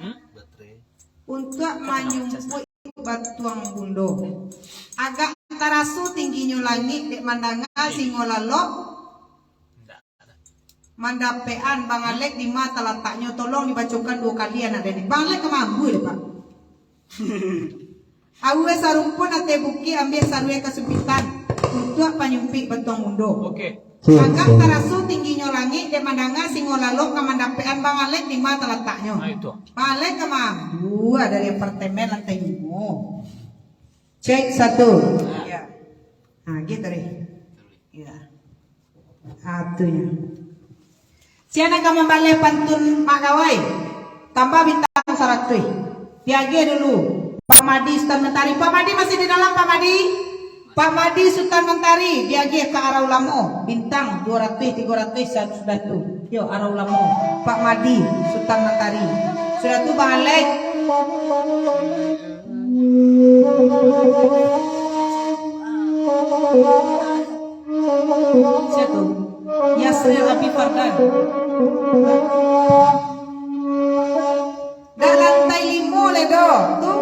untuak manyumpuik batuang bundo. Agak taraso tingginyo langik dek mandanga singo lalok. Mandapekan Bang Alek di ma talataknyo, tolong dibacokan duo kali anak denai. Bang Alek ka mabua deh, Pak. Aua sarumpun ateh bukik, ambiak sarue kasumpitan, untuak panyumpik batuang bundo. Oke. Agak taraso tingginyo langik, dek mandanga singo lalok, ka mandapekan Bang Alek di ma talataknyo. Ah, itu. Bang Alek ka mabua dari apartemen lantai limo. Cek satu. Iyo. Ha, gitu deh. Iyo. Ha, tu nyo. Sia nan ka mambaleh pantun Mak Gawai, tambah bintang saratuih. Diagiah dulu Pak Madi Sutan Mentari. Pak Madi masih di dalam, Pak Madi? Pak Madi Sutan Mentari, diagiah ka Arau Lamo, bintang duo ratuih, tigo ratuih, sa-, sudah tu. Yo, Arau Lamo, Pak Madi Sutan Mentari. Sudah tu, Bang Alek. Sia tu? Yasril Abi Fardan. Dak lantai limo le do, tu.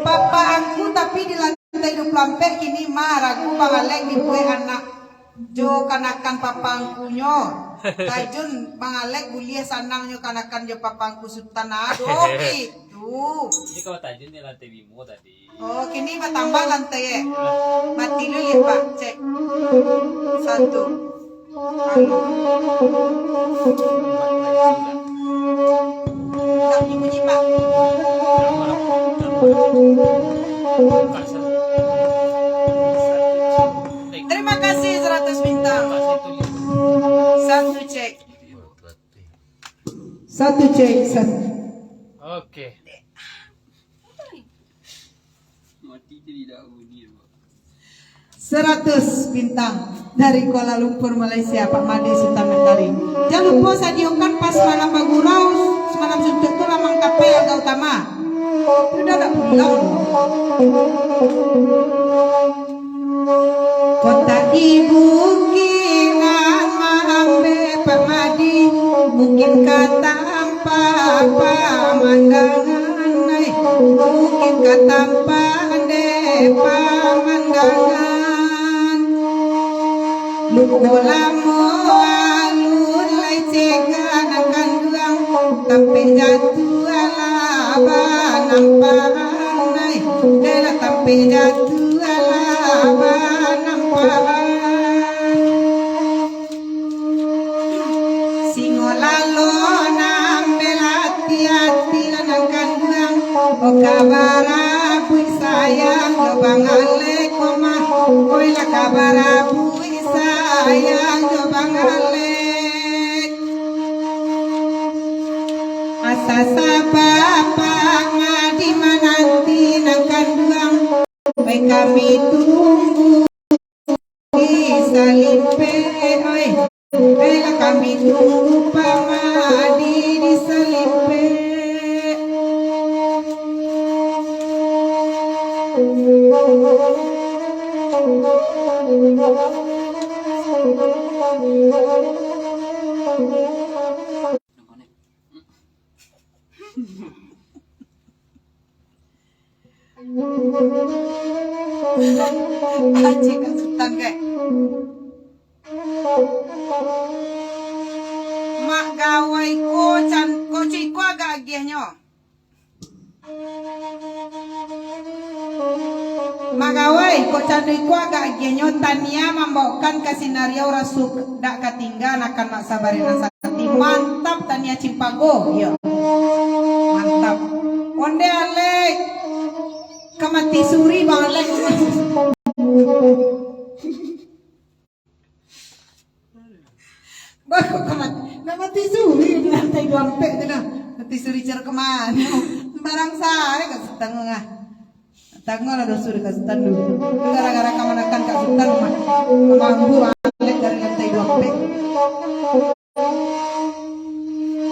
Papa angku tapi di lantai duo puluah ampek kini mah, ragu Bang Alek dibuek anak jo kanakan papa angkunyo. Tajun Bang Alek buliah sanangnyo kanakan jo papa angku Sutan, aduh, itu. Jadi kalau tajun di lantai limo tadi. Oh, kini batambah lantai, eh? Mati dulu ya, Pak. Cek. Satu. Anu. Tak bunyi-bunyi, Pak. Terima kasih seratus bintang. Satu cek. Satu cek, satu. Oke. Mati tu tidak bunyi, Pak. Seratus bintang dari Kuala Lumpur, Malaysia, Pak Made Sutan Mentari. Jangan lupa sadiokan pas malam bagurau, semalam suntuk tu lamang kapai Arga Utama. Sudah tak pulang. Di bukik nan maambek pamadi, mungkin ka tampak pamandangan, ai, mungkin ka tampak dek pamandangan. Luko lamo alun lai cegak nan kanduang, tampek jatuah lah banampakan, ai, dek lah tampek jatuah lah banampakan. Singo lalo nan berhati-hati lah nan kanduang, oh, ka barabuik sayang jo Bang Alek ko mah, oi lah ka barabuik sayang jo Bang Alek. Asa saba pamadi mananti nan kanduang, oi kami tunggu di Salimpek, oi. Oi lah kami tunggu pamadi di Salimpek. Anjing, Kak Sutan, kak. Mak gawai ko can-, ko ciko agak agiahnyo. Magawai, kok cando iko agak agiahnyo, tania mambaokan ka sinariau rasuah dak katinggaan akan mak sabarina sakti. Mantap tania cimpago, iyo. Mantap. Onde Alek, ka mati suri Bang Alek. Bah, kok ka mat-, nak mati suri di lantai duo ampek tu nah. Mati suri caro ka mano? Barang sae Kak Sutan tu ah. Tangah lah doso dek Kak Sutan tu. Tu gara-gara kamanakan Kak Sutan mah. Mambu Alek dari lantai duo ampek.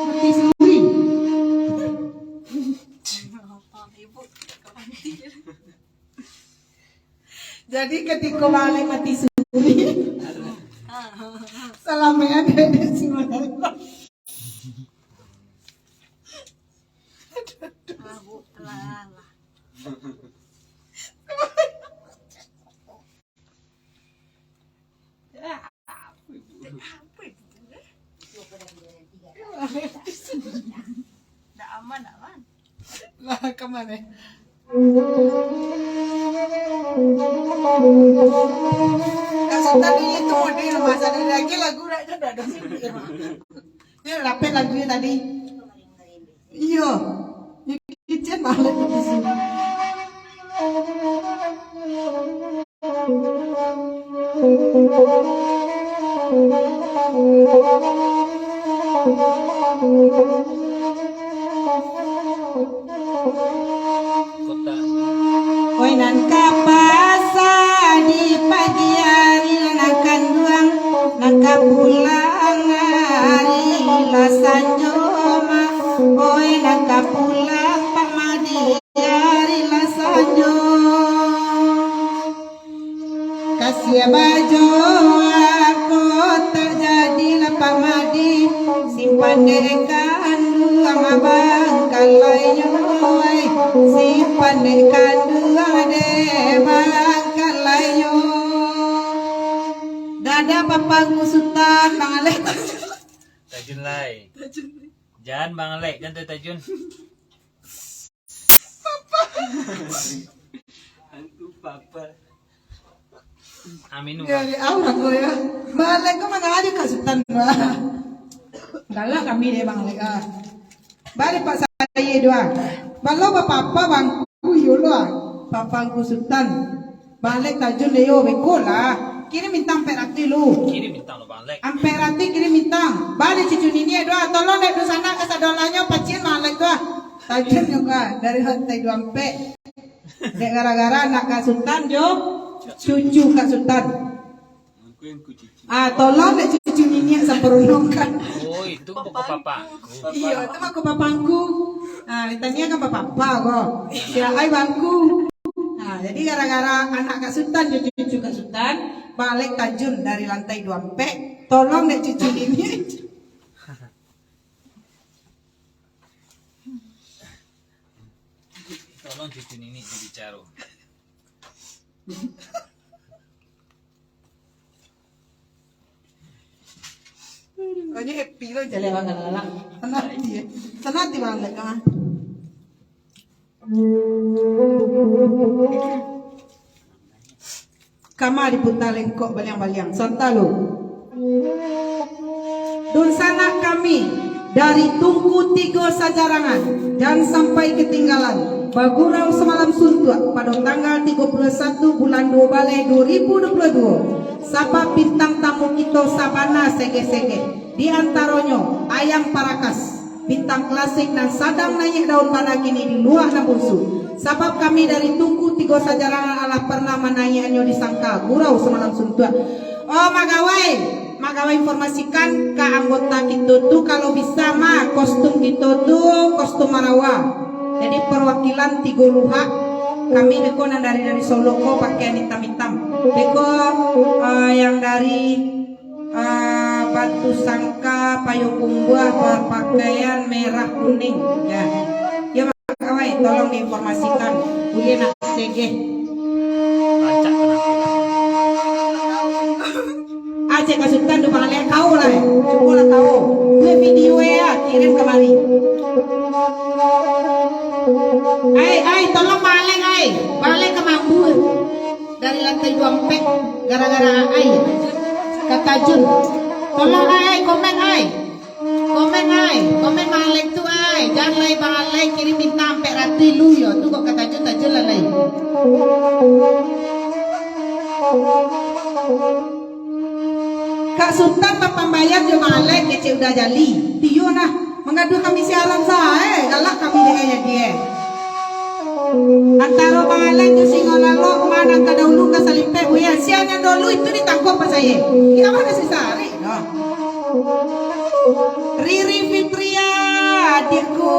Mati suri. Jadi, katiko Bang Alek mati suri, salamekan dek Sutan. Mabuk, alah, alah. Ndak aman, ndak aman. Lah, ka mano? Kak Sutan ni itu model, masa ni lagi lagu dak jodoh, dak sih. Ni rapet lagu ni tadi. Iyo. Ni kicen banget di sini. Oi, nan ka pasa di pagi ari, nan kanduang, nan ka pulang ari lah sanjo mah. Oi, nan ka pulang pamadi ari lah sanjo. Kasiah bajo ako tak jadilah pamadi, simpan dek kanduang abang kalayo, ai, simpan dek kanduang dek bang kalayo. Dadah papangku Sutan, Bang Alek. Tajun lai. Tajun. Jan Bang Alek, jan tajun. Hantu papa. Amin. Ya, di awak ko ya. Bang Alek ko mano ado Kak Sutan, bah. Galak kami dek Bang Alek, ah. Bari Pak Saye dua. Balo bapapa bangku yo lo, ah. Papangku Sutan. Bang Alek tajun deh yo, beko lah. Kirim bintang ampek ratuih lu. Kirim bintang lu, Bang Alek. Ampek ratuih kirim bintang. Bari cucu niniak dua, tolong dek dunsanak kasadolahnyo pacian Bang Alek dua. Tajun nyo ka dari lantai duo ampek. Dek gara-gara anak Kak Sutan jo cucu Kak Sutan. Aku yang kucuci. Ah, tolong dek cucu niniak sampurnokan. Oh, itu buku papa. Iyo, itu mah ko papangku. Ah, ditanya kan papa ko. Sia ai bangku. Nah, jadi gara-gara anak Kak Sutan jo cucu Kak Sutan, Bang Alek tajun dari lantai dua ampek, tolong dek cucu ini. Tolong cucu nini dibicaro. Kayaknya happy lah. Jelek banget lah. Senang hati, ya. Senang hati banget, kan? Kama diputa lengkok baliang-baliang. Santa lu. Dunsanak kami dari Tungku Tigo Sajarangan, jan sampai ketinggalan, bagurau samalam suntuak pado tanggal tigo puluah satu bulan duo baleh duo ribu duo puluah duo. Sabab bintang tamu kito sabana segeh-segeh, di antaronyo Ayam Parakas. Bintang klasik nan sadang naiak daun bana kini di luak nan bunsu. Sabab kami dari Tungku Tigo Sajarangan alah pernah manaiaknyo di sangka gurau samalam suntuak. Oh, Magawai, Magawai informasikan ka anggota kito tu, kalau bisa mah kostum kito tu kostum marawa. Jadi perwakilan tigo luhak kami beko nan dari, dari Solok ko pakaian itam-itam. Beko, eh, yang dari Ah, Batu Sangka, Payokumbuah, bapakaian merah kuning. Ya. Ya, Mak Kawai, tolong diinformasikan. Buliah nak segeh. Rancak penampilan. Aceh Kasutan tu pangalek kau lah, eh. Cubolah kau. Buat video ya, kirim kamari. Ai, ai, tolong balik, ai. Balik ke mambu. Dari lantai dua ampek, gara-gara ai. Kata Jun, tolong ai, komen ai. Komen ai, komen Bang Alek tu ai. Jangan lai Bang Alek kirim bintang ampek ratuih lu yo. Tu kok kata Jun, tajun lah lai. Kak Sutan bapambayar jo Bang Alek, kecek udah jali. Tiyo nah, mangadu kami siaran sae, galak kami dek e jadi e. Antaro Bang Alek jo Singo Lalok, ma nan ka daulu ka salimpek, buya. Sia nan daulu itu ditangkok pasaye. Kira mana si Sari? Nah. Riri Fitria, adikku.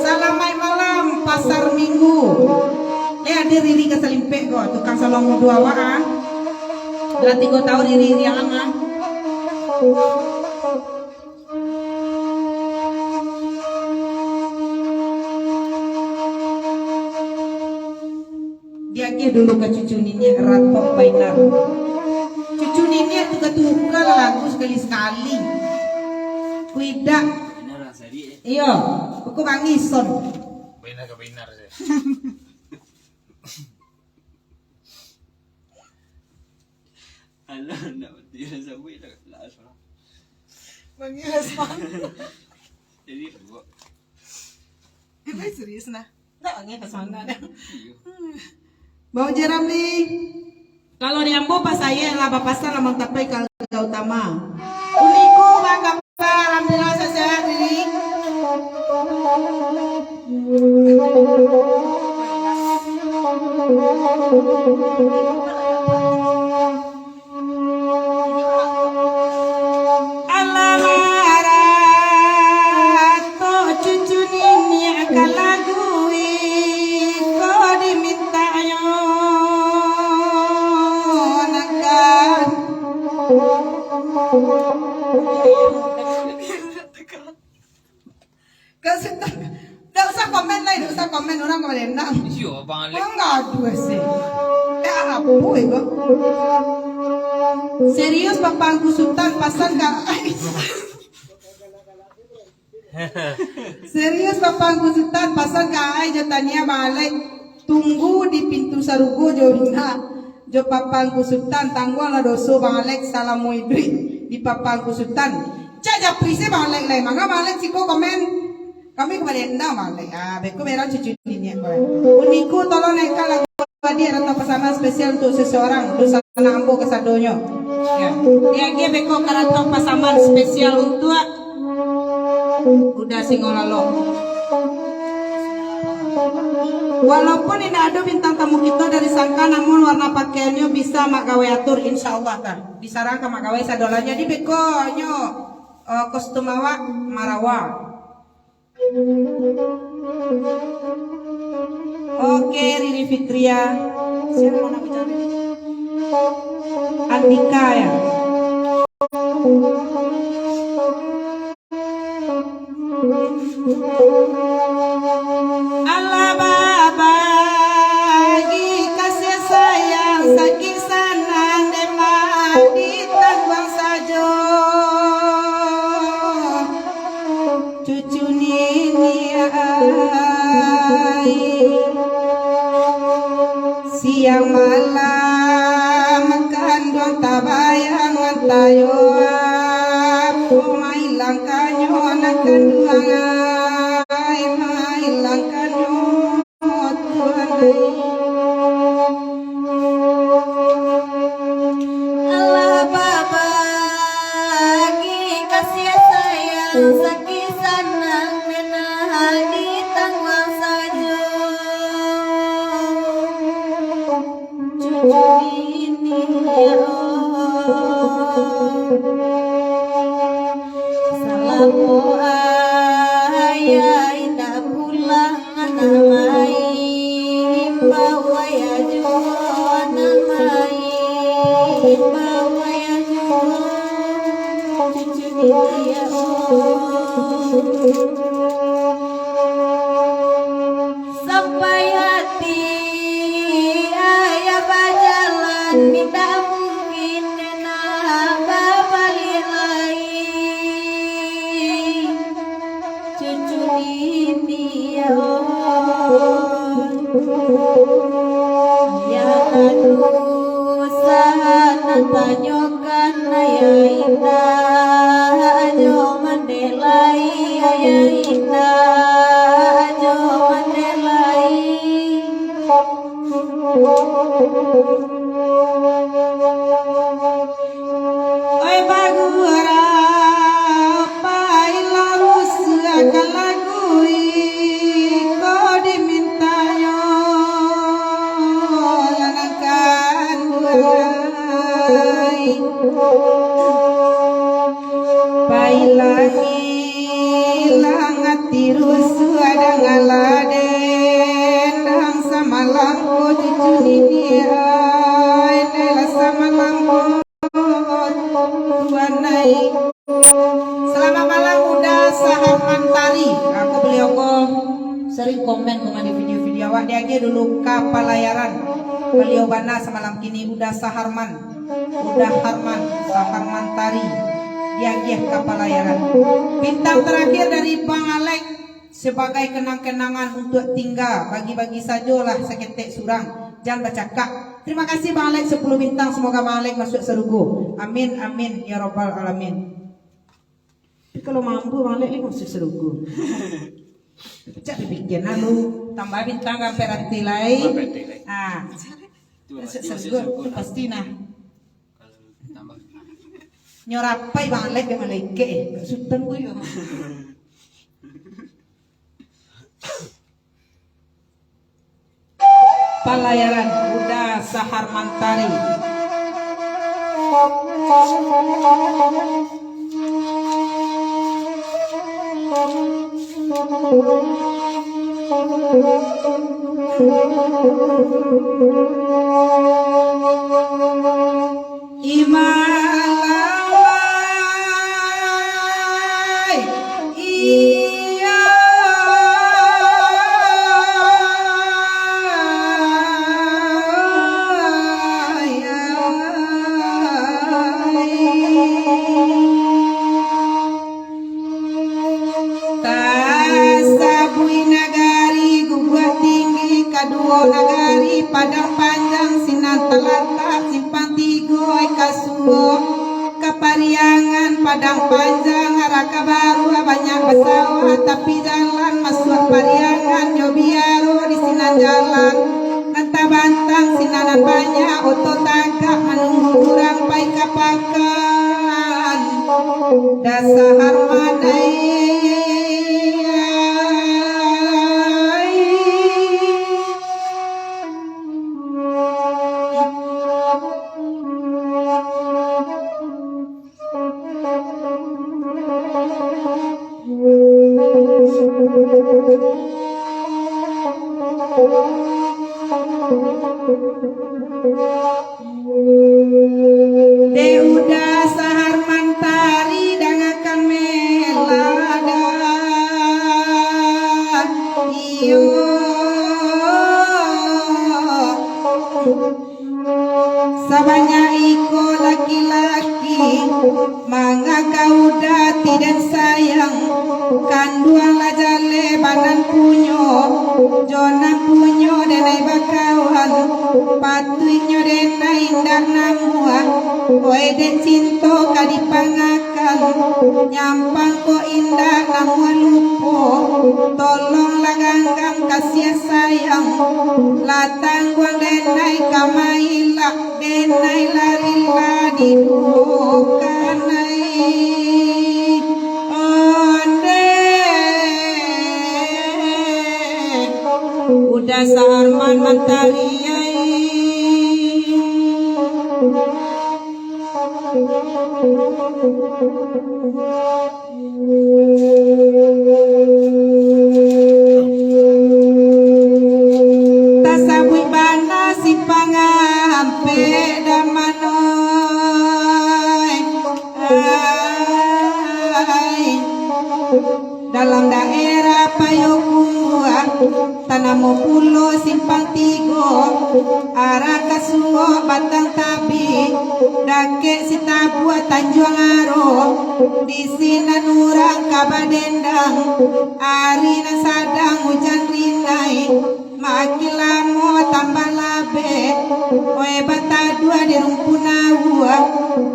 Salamaik malam, Pasar Minggu. Eh, ado Riri ka salimpek ko, tukang salon mudo awak, ah. Lah tigo taun Riri riangan, ah. Diagiah dulu ka cucu niniak ratok bainar. Cucu niniak tu katuka lah lagu sakali-sakali. Kuidak. Bainar lah sari, eh. Iyo, buku bangison. Bainar ka bainar saja. Alah, nak mati lah sabuik lah. Lah, asal. Mangilas mah. Jadi, buat. Eh, baik serius nah. Tak angin ke sana dah. Iyo. Bang Uji Ramli. Kalau di ambo pasaye lah bapasan lah mangkapai ka Gautama. Uniku bakabar, alhamdulillah sehat-sehat, Riri. Alah maratok cucu niniak ka lagu iko dimintaknyo nakan. Kak Sutan, dak usah komen lai, dak usah komen, urang ka badendam. Iyo, Bang Alek. Urang gaduah sih. Eh, apo iko? Serius, Papa Angku Sutan, pasan ka ai. Serius, Papa Angku Sutan, pasan ka ai jo taniah Bang Alek. Tunggu di pintu sarugo jo Rina, jo Papa Angku Sutan, tangguanglah doso Bang Alek salamo iduik di Papa Angku Sutan. Cak japri se Bang Alek lai, manga Bang Alek siko komen. Kami ka badendam Bang Alek. Ah, beko berang cucu niniak ko. Uniku, tolong naikkan lagu Wadiah Ratau Pasaman spesial untuk seseorang, dosa anak ambo kasadonyo. Ya. Diagiah beko ka Ratau Pasaman spesial untuk Uda Singo Lalok. Walaupun indak ado bintang tamu kito dari Sangka, namun warna pakaiannyo bisa Mak Gawai atur, insya Allah, kan. Disarang ka Mak Gawai sadolahnyo. Jadi beko nyo, eh, kostum awak marawa. Oke, Riri Fitria. Siapa yang nak bicara? Andika, ya? Alah babagi kasih sayang, sakik sanang, dek mak ditangguang sajo. Cucu niniak ai, siang malam kanduang tabayang, tayo apo mailangkannyo anak kanduang ai, mailangkannyo Tuhan ai. Alah babagi kasih sayang, sakik sanang, nan ditangguang sajo. Cucu niniak, ya Allah. Salamo ayah indak pulang, anak main, bawa ayah juo, anak main, bawa ayah juo. Cucu niniak, ya Allah. Sampai hati ayah bajalan, indak mungkin den nak babaliak lai. Cucu niniak, ya Allah. Ayah anu sanak tanyokan, ayah indak jo mandeh lai, ayah indak jo mandeh lai. Oi bagurau, pailah rusuahkan lagu iko dimintanyo, lanakan burai. Pailah ilang ati rusuah, dangalah dendang samalam ko, cucu niniak ai, nailah samalam ko. Tuan ai. Selamat malam, Uda Saharman Tari. Aku beliau ko sering komen ko di video-video awak. Diagiah dulu ka Palayaran. Beliau bana samalam kini, Uda Saharman. Uda Harman, Saharman Tari. Diagiah ka Palayaran. Bintang terakhir dari Bang Alek. Sebagai kenang-kenangan untuak tingga, bagi-bagi sajolah saketek surang, jan bacakak. Terima kasih Bang Alek sepuluh bintang, semoga Bang Alek masuk sarugo. Amin, amin, ya rabbal alamin. Tapi kalau mampu Bang Alek ni masuk sarugo. Cak dipikian lalu, tambah bintang sampai rantai lai. Tambah rantai lai. Ah. Masuk sarugo, pasti nah. Nyo rapai Bang Alek dek malaikat, eh. Sultan ko yo. Palayaran Uda Saharman Tari. Imalalai, iya, iya. Tasabuik nagari Guguak Tinggi, kaduo nagari Padang Panjang, sinan talatak Simpang Tigo, ai kasuo ka Pariangan. Padang Panjang, arah ka Baruah, banyak basawah, tapi jalan masuak Pariangan nyo biaro di sinan jalan. Nan tabantang sinan nan banyak, oto tagak manunggu urang pai ka pakan. Dasar Harmadai. Sabanyak iko laki-laki, manga ka uda ti den sayang, kanduang lah jaleh banan punyo, jo nan punyo denai bakawan, patuiknyo denai indak namuah, oi dek cinto ka dipanga- kan, nyampang ko indak namuah lupo, tolonglah ganggam kasiah sayang, lah tangguang denai ka mailak, denai lah rila diduokan ai. Onde, uda Saharman Mantari ai. Tasabuik bana si pangampek damanoi. Ai. Dalam daerah Payokumbuah, tanamo pulo Simpang Tigo, arah ka Suok Batang Tabik, dakek Sitabuah Tanjuang Aro, di sinan urang ka badendang, ari nan sadang ujan rinai. Makin lamo tambah labeh, oe bataduah di rumpun awua,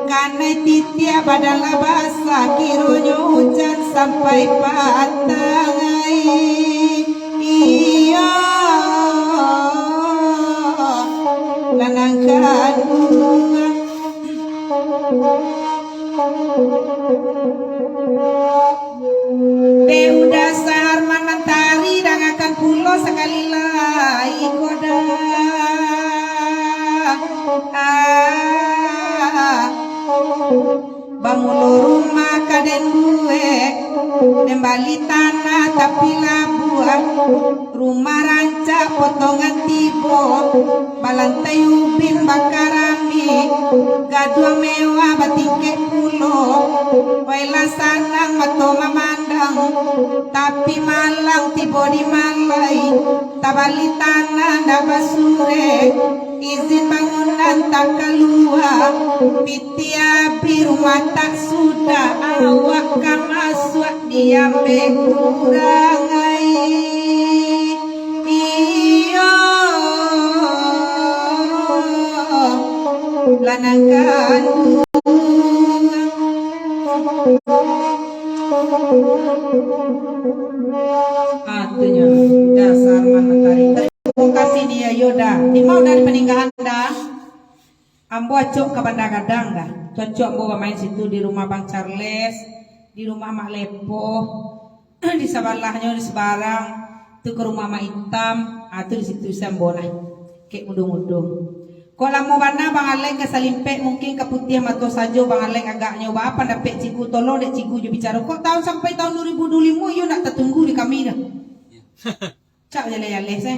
kanai titiak badan lah basah, kironyo ujan sampai patang ai. Iyo, lanang kanduang. Dek Uda Saharman Mantari, dangakan pulo sakali lai ko dah. Ah. Bamulo rumah ka den buek, den bali tanah tapi labuah. Rumah rancak potongan tibo, balantai ubin bakaramik, gaduang mewah batingkek pulo. Wai lah sanang mato mamandang, tapi malang tibo di malai, tabali tanah ndak basurek, izin bangunan tak kalua, piti abih rumah tak sudah, awak ka masuak diambek urang ai. Iyo, lanang kanduang. Ah, tu nyo, dasar mantari. Tarimo kasih dia, yo dah. Di ma Uda di paninggahan dah? Ambo acok ka Banda Gadang dah. Cocok ambo bamain situ di rumah Bang Charles, di rumah Mak Lepoh, di sabalahnyo di sabarang tu ka rumah Mak Itam. Ah, tu di situ se ambo nah. Kek mudung-mudung. Kok lamo bana Bang Alek ka salimpek, mungkin ka putiah mato sajo Bang Alek agaknyo. Baa pandapek Cikgu, tolong dek Cikgu jo bicaro. Kok taun sampai taun dua ribu dua puluh limo iyo ndak tatunggu di kami dah. Cak jaleh-jaleh se.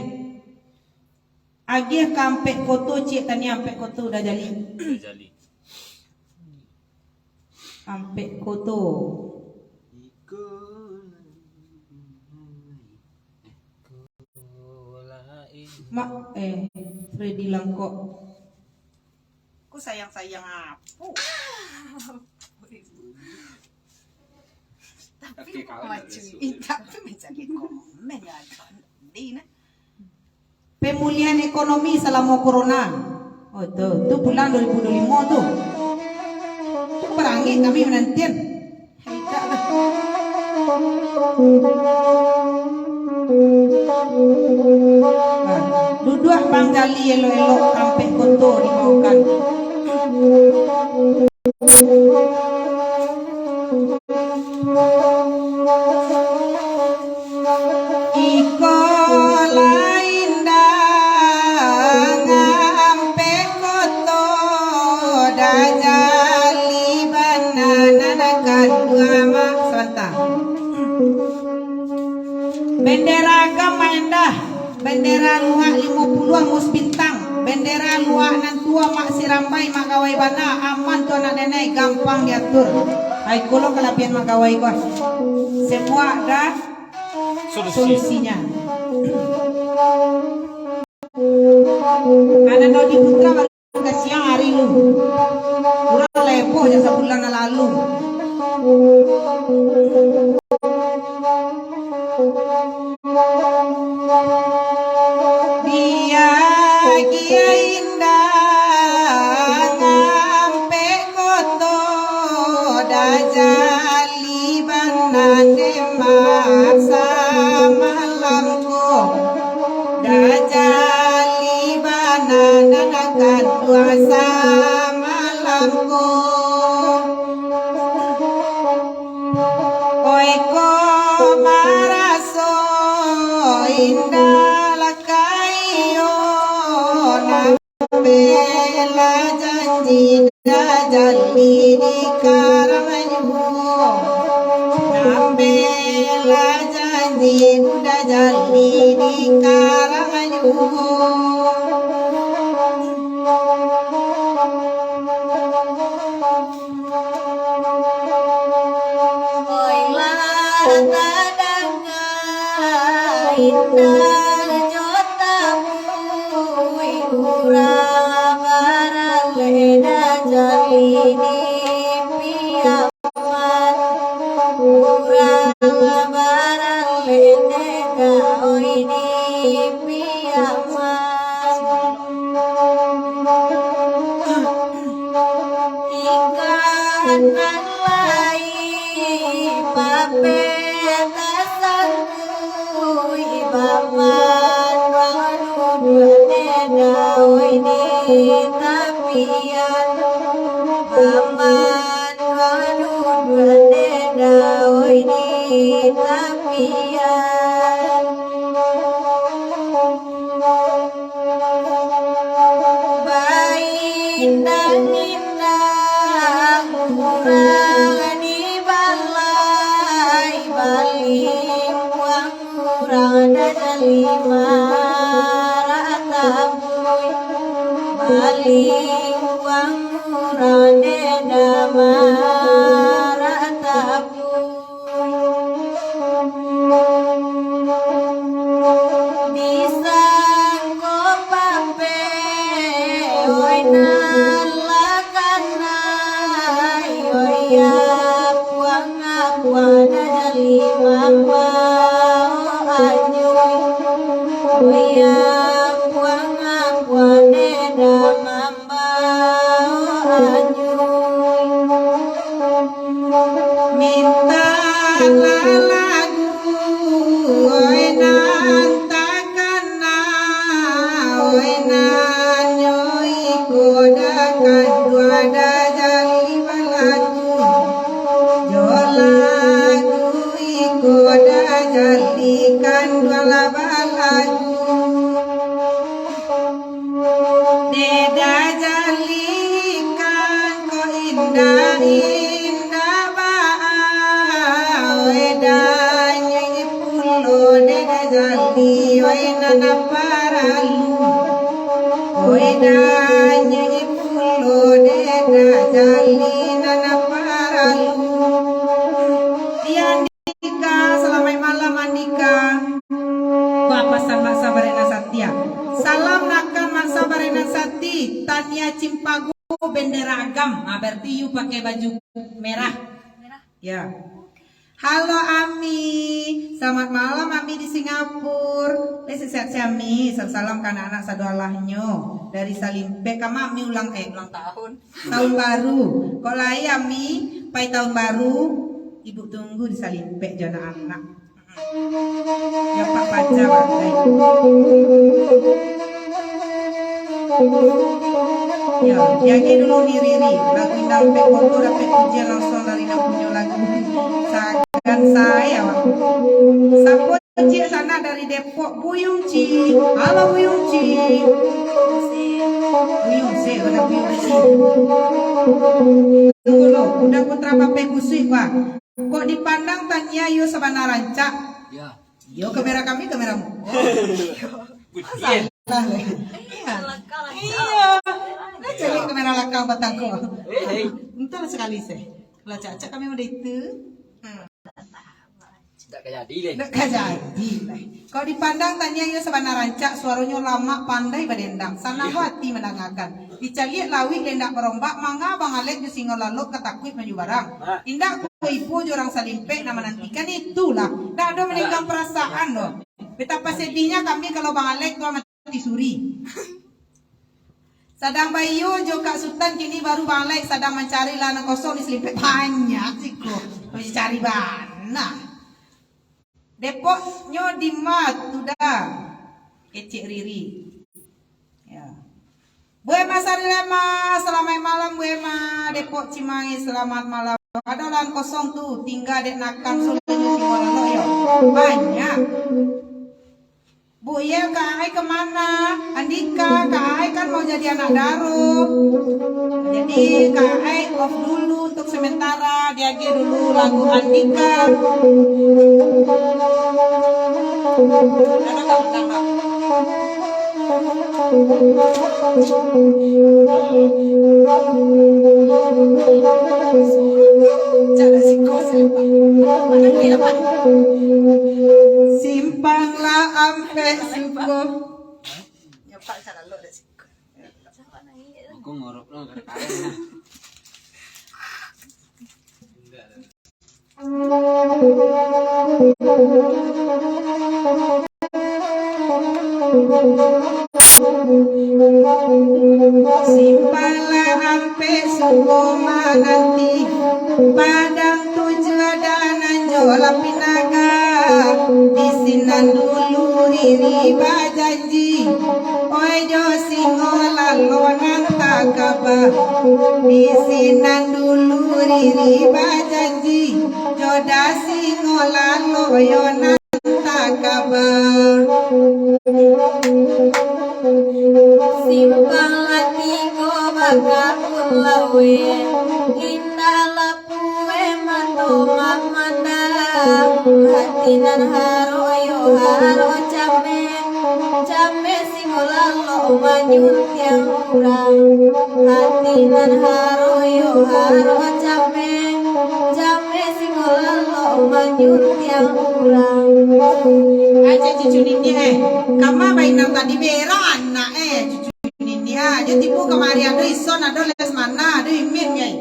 Agiah ka Ampek Koto, ciek taniang Ampek Koto Uda Jali. Uda Jali. Ampek Koto. Mak, eh, Freddy Langkok. Ku sayang-sayang apo? Tapi tapi kawan macam ada ni, tapi macam ni komen ya, di nah. Pemulihan ekonomi salamo corona. Oh, tu, tu pulang dua ribu dua puluh limo tu. Tu barangik kami manantian. Hai, kak lah. Ah, duduak Bang Jali elok-elok, Ampek Koto dimaukan. Iko lain dang Ampek Koto, Uda Jali bana nan kanduang mak. Sabanta. Bendera agam ma indah. Bendera luak limo puluah mus bintang. Bendera luak nan tuo mak sirambai, mak gawai bana, aman tu anak nenek, gampang diatur. Ai kulo kalabian mak gawai ko. Semua ada Solusi. Solusinya. Anak Dodi Putra ka siang ari lu. Urang lepoh jak sabulan nan lalu. Dia Kiai Indah ngampek koto, dajali bana dek masa malam ko. Dajali bana nan akan puasa malam ko. Oi ko maraso indak lah kayo, nambela janji dajali di karang juo. Nambela janji dajali di karang juo. Oi lah tadanga indak jo tabui, urang baraleh dajali di piaman. Urang baraleh dajali di piaman. Ikan nan lai mapeta sangkui, baman duduak deda oi di tapian. Baman duduak deda oi di tapian. Baindang-indang urang di balai, balimbuang urang dajali marak tabui, balimbuang urang deda marak tabui. Disangko pape, oi nan lah kanai, oi apuang-apuang dajali mambao anyuik, oi apuang-apuang deda mambao anyuik. Mintaklah lagu, oi nan takana, oi nan nyo iko dakan duo dajali balagu. Jo lagu iko dajali kan duo lah balagu. Deda jali kan ko indak-indak baa, oi danyuik pulo deda jali, oi nan paralu. Oi danyuik pulo deda jali nan paralu. Dian Andika, salamaik malam, Andika. Ko a pasan Mak Sabarina Satia? Salam rakan Mak Sabarina Sati, Tania Cimpago, bendera Agam. Ah, berarti you pakai baju merah. Ya. Halo, Ami. Selamat malam, Ami di Singapura. Eh, sehat-sehat, Ami. Salam-salam ka anak-anak sadoalahnyo. Dari Salimpek, ka ma Ami ulang, eh, ulang tahun. Tahun baru. Kok lai Ami pai tahun baru, Ibu tunggu di Salimpek jo anak-anak. Yo, Pak Paja, Pak. Yo, diagiah dulu ni Riri. Lagu Indah Ampek Koto dapek pujian langsung dari nan punyo lagu. Sagan sae awak. Sapo Ciek sanak dari Depok, Buyung Ci. Halo, Buyung Ci. Buyung Ci, udah Buyung Ci. Tunggu lo, udah Putra Pape Kusuik, Bang. Kok dipandang Tania yo sabana rancak? Ya. Yo, kamera kami, kameramu. Salah. Iya. Iya. Nah, cari kamera lakang batako. Eh, eh. Entah sekali sih. Kalau cak-cak kami udah itu. Hmm. Ndak ka jadi leh. Ndak ka jadi leh. Kalau dipandang Tania yo sabana rancak, suaronyo lamak, pandai badendang, sanang hati mandangakan. Dicaliak lawik lendak barombak, manga Bang Alek jo Singo Lalok ka takuik manyubarang. Indak ko ibo jo urang salimpek nan manantikan itulah. Ndak ado manenggang parasaan doh. Betapa sedihnyo kami kalau Bang Alek tu mati suri. Sadang baiyo jo Kak Sutan, kini baru Bang Alek sadang mancari lahan kosong di salimpek. Banyak siko. Masih cari bana. Depoknyo di ma tu dah? Kecek Riri. Ya. Bu Emma Sarilema, selamat malam Bu Emma. Depok Cimahi, selamat malam. Ado lahan kosong tu, tingga dek Nakam Sulinyo Singo Lalok yo. Banyak. Bu, iya, Kak Ai kemana? Andika, Kak Ai kan mau jadi anak daro. Jadi, Kak Ai off dulu untuk sementara, diagiah dulu lagu Andika. Ada tak, ada tak? Cara siko, simpang. Mana dia, Pak? Simpang lah ampek suko. Nyapak salalok dak siko. Aku ngorok lo, kadang-kadang. Simpang lah ampek suko mananti, Padang Tujuah Danan jo Lapinaga. Di sinan dulu Riri bajanji, oi jo Singo Lalok nan takaba. Di sinan dulu Riri bajanji, jo Da Singo Lalok yo nan takaba. Simpang lah tigo bakapun laweh, indak lapue mato mamandang. Hati nan haro yo haro cameh, cameh Singo Lalok manyuntiang urang. Hati nan haro yo haro cameh, cameh Singo Lalok manyuntiang urang. Aja cucu nini eh, kama bainam tadi beranak eh, cucu nini ah, jo tipu kamari ado Ison, ado Lesmana, ado Imin eh.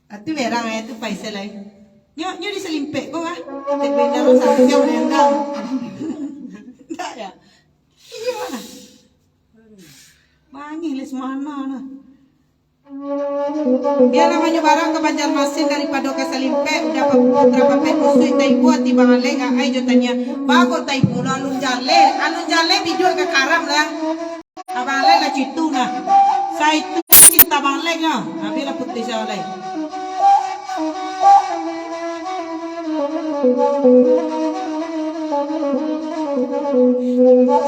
Atu berang eh, tu Faisal ai. Nyo, nyo di salimpek ko ah. Tek bendang santiang bendang. Ndak ya? Iyo lah. Bangih Lesmana nah. Bialah manyubarang ka Banjarmasin daripado ka salimpek, udah putra papek kusuik, taibo ati Bang Alek, Aai jo Tania. Bago taibo lo alun jaleh, alun jaleh biduak ka karam lah. Abang Alek lah citu nah. Saitu cinta Bang Alek nyo. Habis lah putus Bang Alek.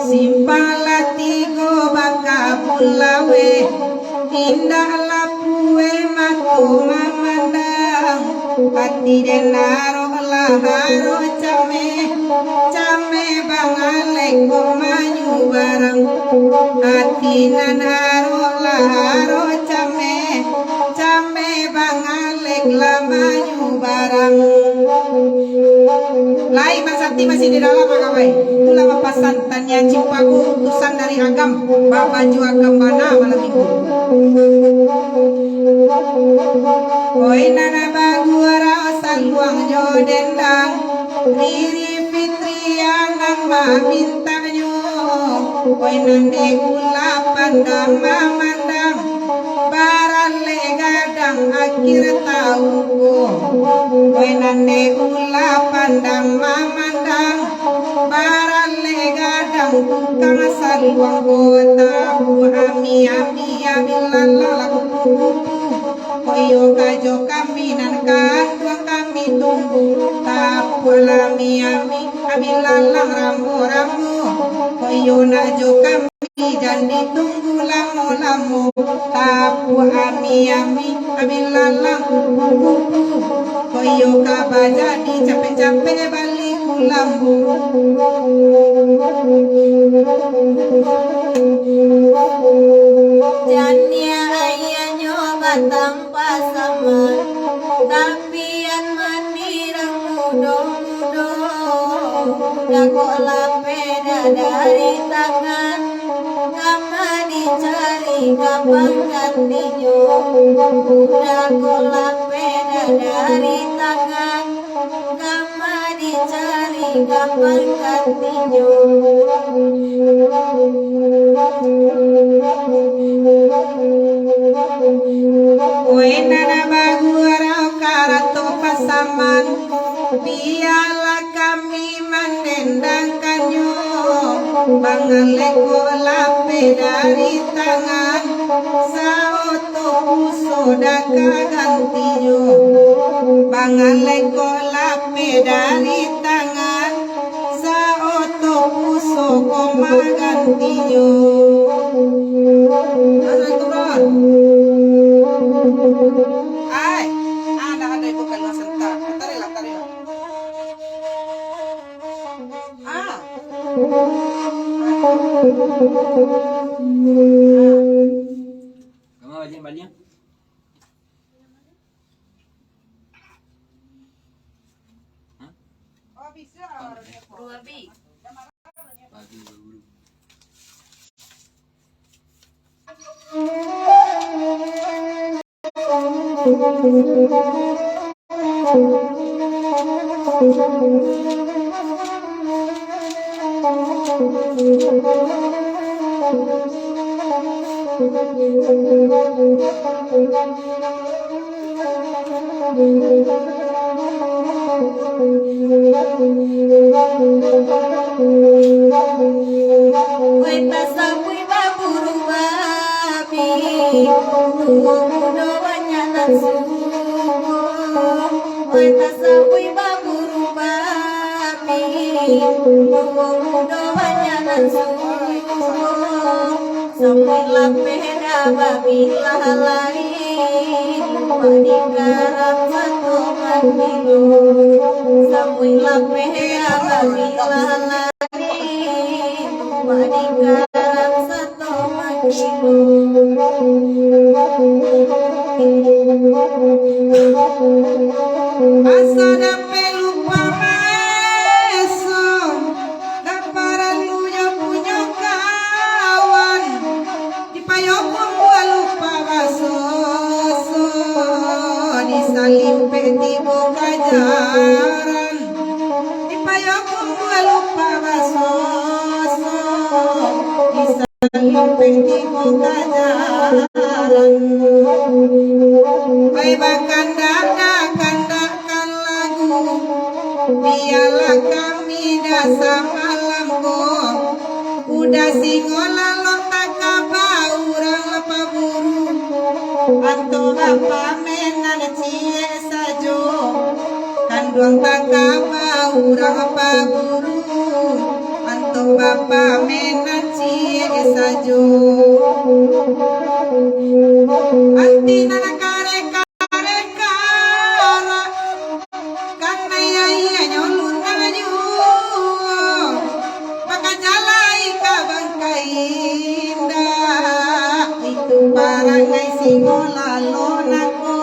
Simpang lah tigo bakapun laweh, indak lapue mato mamandang. Ati den arok lah haro cameh, cameh Bang Alek ko manyubarang. Ati nan arok lah haro cameh, cameh Bang Alek lah manyubarang. Lai Mak Santi masih di dalam, ah, kawai. Itulah bapasan Tania Cimpago, utusan dari Agam, babaju Agam bana malam minggu. Oi nan bagurau saluang jo dendang, Riri Fitria nan mamintanyo. Oi nan dek ulah pandang mamandang, baralek gadang akhir taun ko. Oi nan dek ulah pandang mamandang, baralek gadang tukang saluang ko. Tabu ami-ami, abilalang lah kupu-kupu. Koyo kajo kami nan kanduang kami tunggu. Tapualah ami-ami, abilalang ramo-ramo. Koyo nak jo kami jan ditunggu lamo-lamo. Tapuak ami-ami, abilalang kupu-kupu. Koyo ka bajadi capek-capek bali kulambu. Janiah ayah nyo batang pasaman, tapian manirang mudo-mudo, dako lapeh dah dari tangan, kama dicari ka panggantinyo. Uda ko lapeh dari tangan, kama dicari ka panggantinyo. Weh, nan bagurau karato pasaman, bialah kami mandendangkannyo. Bangaleh ko lapeh dari tangan, saoto puso dah ka gantinyo. Bangaleh ko lapeh dari tangan, saoto puso ko magantinyo. Asa itu, Bro. Ai, ah, dah ada ibu kalua santa. Tarilah, tarilah. Ah. Kama baliak-baliak? Hah? Pagi baru. Weh, tasabuik baburu babi, duo mudo banyak nan suko. Weh, tasabuik baburu babi, duo mudo banyak nan suko. Samuik lapeh dah babilah lai, lupo dikarang sato mangilo. Samuik lapeh dah babilah lai, lupo dikarang sato mangilo. Asa dapek lupo maeso, dah paralu nyo punyo kawan. Dipayo pun buah lupa basoso, disalimpeh tibo kajaran. Dipayo pun buah lupa basoso, disalimpeh tibo kajaran. Oi, bakandak-kandak kan lagu, bialah kami dah samalam ko. Uda singo lalok takaba urang lah paburu, anto bapamenan ciek sajo. Kanduang takaba urang paburu, anto bapamenan ciek sajo. Anti nan kareh-kareh karak, kanai aianyo lunak juo. Bakaja lai ka bangkai indak, itu parangai singo lalok nako.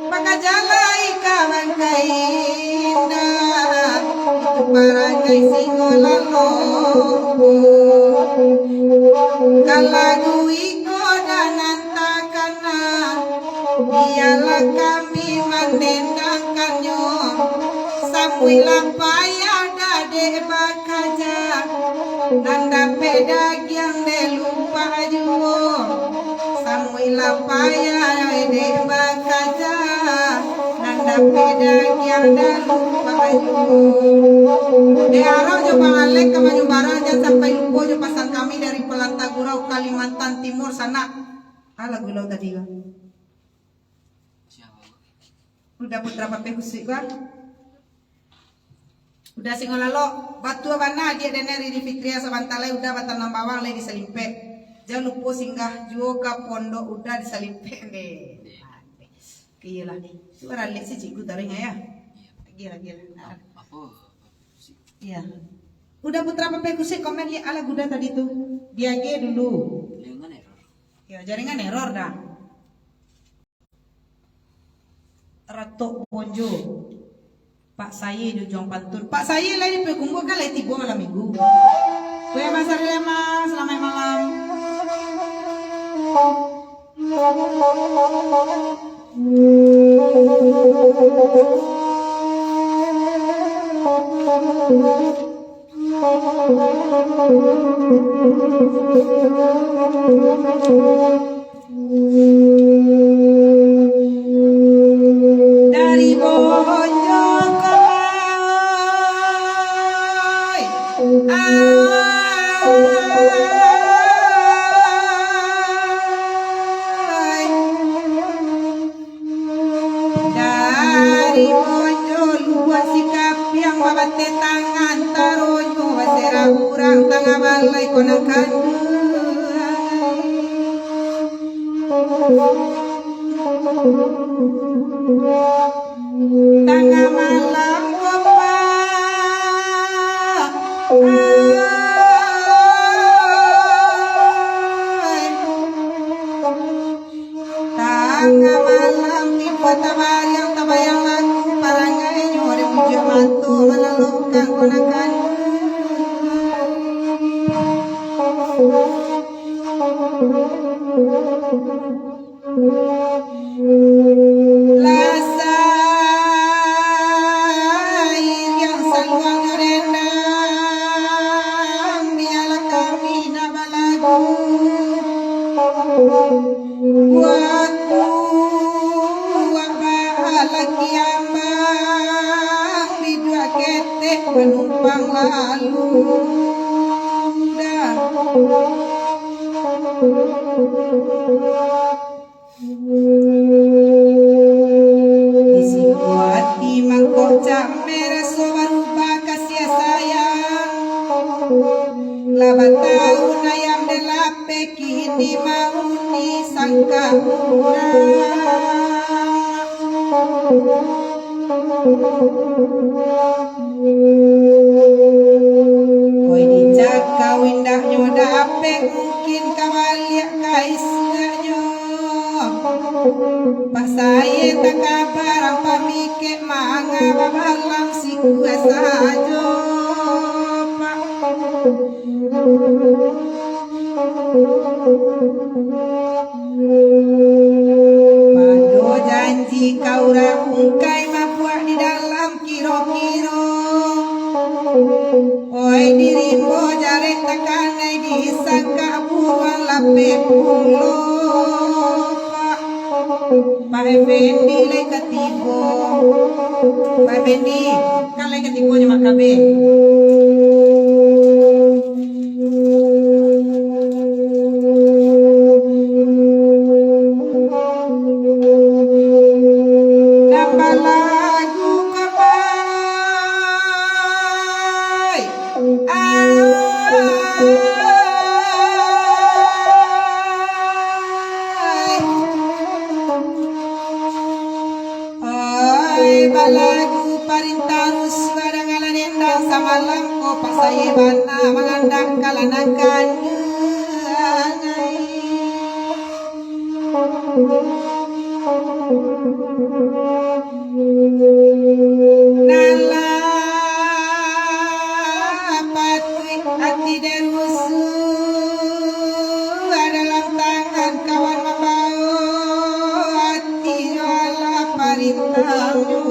Bakaja lai ka bangkai indak, itu parangai singo lalok. Ka lagu iko dah nan takana, bialah kami mandendangkannyo. Samuik lah payah dah dek bakaja, nan dapek dagiang dek lupak juo. Samuik lah payah dek bakaja, nan dapek dagiang dek lupak juo. Dek Arau jo Bang Alek ka Tanjung Barang, jan sampai lupo jo pasan kami dari Pelantagurau, Kalimantan Timur, sanak. Alah, gulo tadi, Bang. Uda Putra Papeh Kusuik, Bang. Uda Singo Lalok, batua bana adiak Daniel Riri Fitria, sabanta lai Uda batanam bawang lai di Salimpek. Jan lupo singgah juo ka pondok Uda di Salimpek, deh. Iyolah. Itu baralek si cikgu taruih, ya. Gila, gila. Ap-, apa? Iya. Uda Putra Papeh Kusuik komen liek alah Uda tadi tu. Diage dulu. Jaringan error. Ya, jaringan error dah. Ratok Bonjo. Pak Saye di ujuang pantun. Pak Saye lai dipakumbuakan, lai tibo malam minggu. Oke, Mas Ari Lema, selamat malam. Dari Bojong Kawai, ai. Dari Mojo Lubuak Sikapiang, babateh tangan taronyo, baserak urang tangah balai ko nan kanduang. Tangah malam ko, Pak. Ai. Tangah malam tibo tabariang, tabayang lagu parangainyo, dek mujua mato malalokan ko nan kanduang. Lasai riang saluang nyo dendam, bialah kami nak balagu. Buah kuak baalaki ambang, biduak ketek panumpang lalu. Dah. Di siko ati mangkocak, meraso barubah kasiah sayang. Lah batahun ayam dilapeh, kini mauni sangkak urang. Oi, dijakau indaknyo dapek, mungkin ka baliak ka isuaknyo. Pak Saye takaba, ampek mikek manga babalang sikua sajo, Pak. Pado janji ka urang ungkai, mabuak di dalam kiro-kiro. Oi, di rimbo jarek takanai, di sangkak buruang lapeh pulo, Pak. Pak Effendi lai ka tibo. Pak Effendi, kan lai ka tibo nyo makabe. Nambah lagu ka pai. Ai. Ai, balagu parintah rusuah, dangalah dendang samalam ko, Pak Saye bana mangandak ka lanang kanduang. Nan lah patuik ati dirusuah, dalam tangan kawan mambawo, ati jo alah parintahnyo.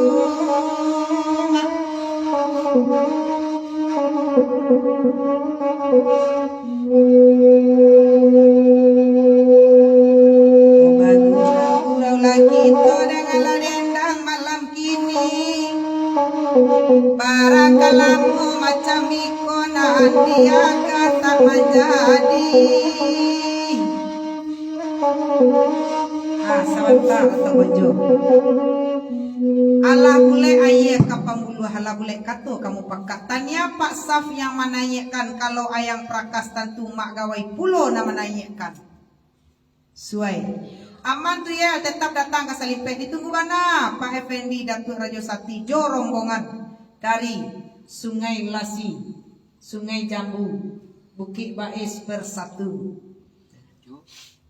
Bagurau-gurau lagi to, dangalah dendang malam kini. Bara kalamo macam iko nan diaga tak manjadi. Ah, sabanta, Atok Bonjo. Alah bulek aia ka pambuluah, alah bulek kato ka mupakaik. Taniapak saf yang manaiakkan, kalau ayam prakas tantu mak gawai pulo nan manaiakkan. Suai. Aman tu ya, tetap datang ka Salimpeh. Ditunggu bana Pak Effendi Datuak Rajo Sati jo rombongan dari Sungai Lasi, Sungai Jambu, Bukik Bais Bersatu.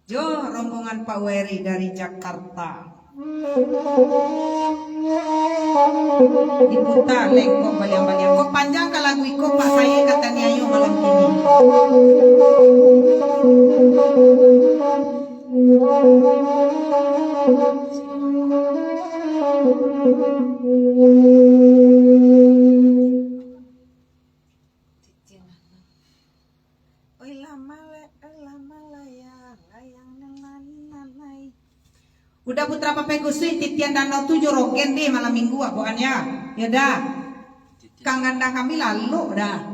Jo rombongan Pak Weri dari Jakarta. Diputa lengkok baliang-baliang. Kok panjang ka lagu iko, Pak, sayo ka taniayo malam kini. Oi, lah mala-, oi, lah malayang, layang nan nan ai. Uda Putra Papai Kusui, titian danau tu jo rogen deh malam minggu, apoan ya. Yo dah. Kang Gandang kami lalok dah.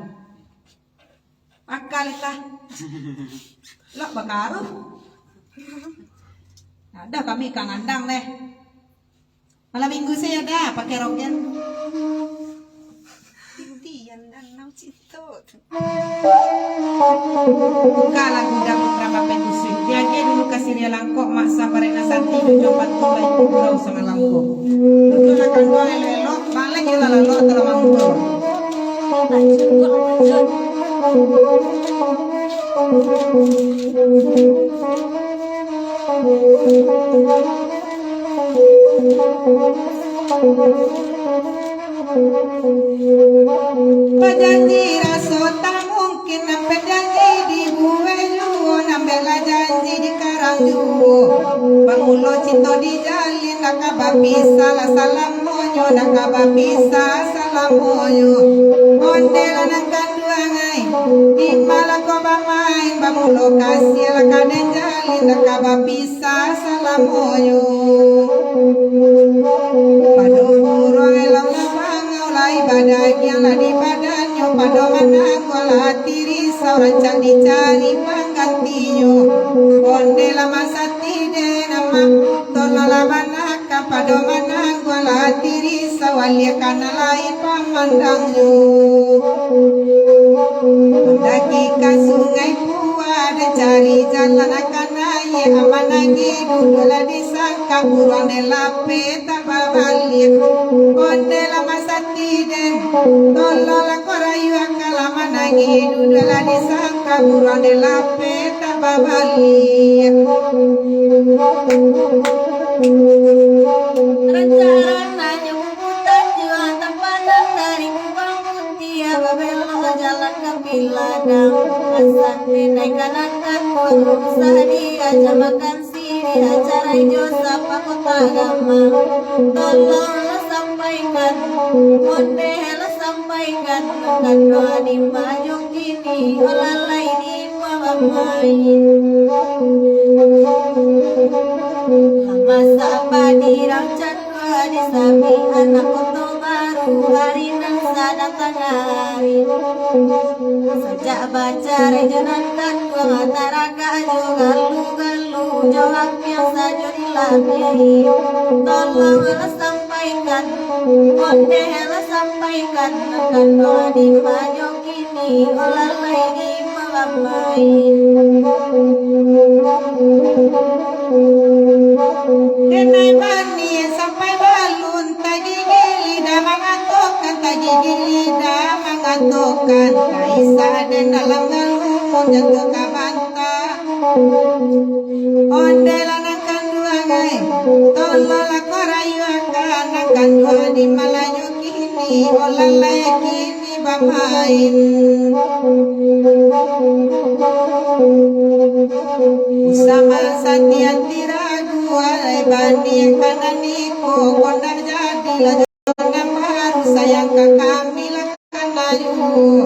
Akal tah. Lok bakaruh. Ado kami Kang Gandang deh. Malam minggu sajo dah, pakai rogen. Titian danau cinto. Buka lagu Uda Putra Papai Kusui. Diagiah dulu ka Siria Langkok, Mak Sabarina Santi, Junjung Patuh, Baik Kurau Samalampo. Duduklah kanduang elok-elok, balik yo lah lalok, tolong mangko. Bajanji raso tak mungkin, nan bajanji dibuek juo, nan bela janji dikarang juo. Bamulo cinto dijalin, dak ka bapisah lah salamonyo, dak ka bapisah salamonyo. Onde lah nan kanduang ai, di ma lah ko bamain, bamulo kasiah lah ka den jalin, dak ka bapisah salamonyo. Pado buruang elau lah bangau, lai badagiang lah di badannyo, pado manangguang lah ati risau, rancak dicari panggantinyo. Onde lah masati den amak, tolonglah banakah, pado manangguang lah ati risau, alia ka nan lain pamandangnyo. Mandaki ka Sungai Pua, den cari jalan ka Nayie, amak nagih duduaklah di sangka, buruang den lapeh tak babaliak. Onde lah masati den, tolonglah ko rayuakkan, amak nagih duduaklah di sangka, buruang den lapeh tak babaliak. Rancak rananyo bubutan jua, tampandang dari Kubang Putiah, babelok jalan ka Piladang. Pasan denai ka nan katuo, usah diajak makan siriah, carai jo sapa Kota Gamang. Tolonglah sampaikan, ondehlah sampaikan, kanduang di Majo kini, olah lai di ma bamain. Lah masak badirang candua di sabihan Koto Baru, hari nan sadang tangah hari. Sajak bacarai jo nan katuo, taragak jo galu-galu, jo apiang sajo dilapiahi. Tolonglah sampaikan, ondehlah sampaikan, kanduang di Majo kini, olah lai di ma bamain. Denai bani sampai balun, tagigik lidah mangatokan, tagigik lidah mangatokan, taisa den dalam galungan jatuah ka banta. Ondeh lah nan kanduang ai, tolonglah ko rayuakan, nan kanduang di Malayu kini, olah lai kini bamain. Usah masati ati ragu, alai bani ka nan iko, kok ndak jadilah jo nan baru, sayang ka kami lah ka nan juo.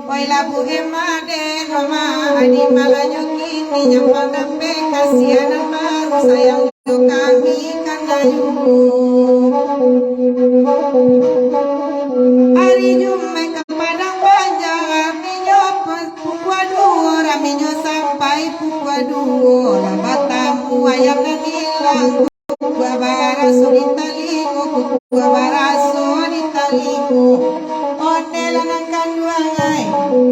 Oi labuah made mama, di Malayu kini nyampang dapek kasianan baru, sayang jo kami ka nan juo. Ari Jumaik ka Padang Panjang, raminyo pukua duo, raminyo sampai pukua duo, lah batamu ayam nan ilang. Kukua baraso di talingo, kukua baraso di talingo. Ondeh lah nan kanduang ai,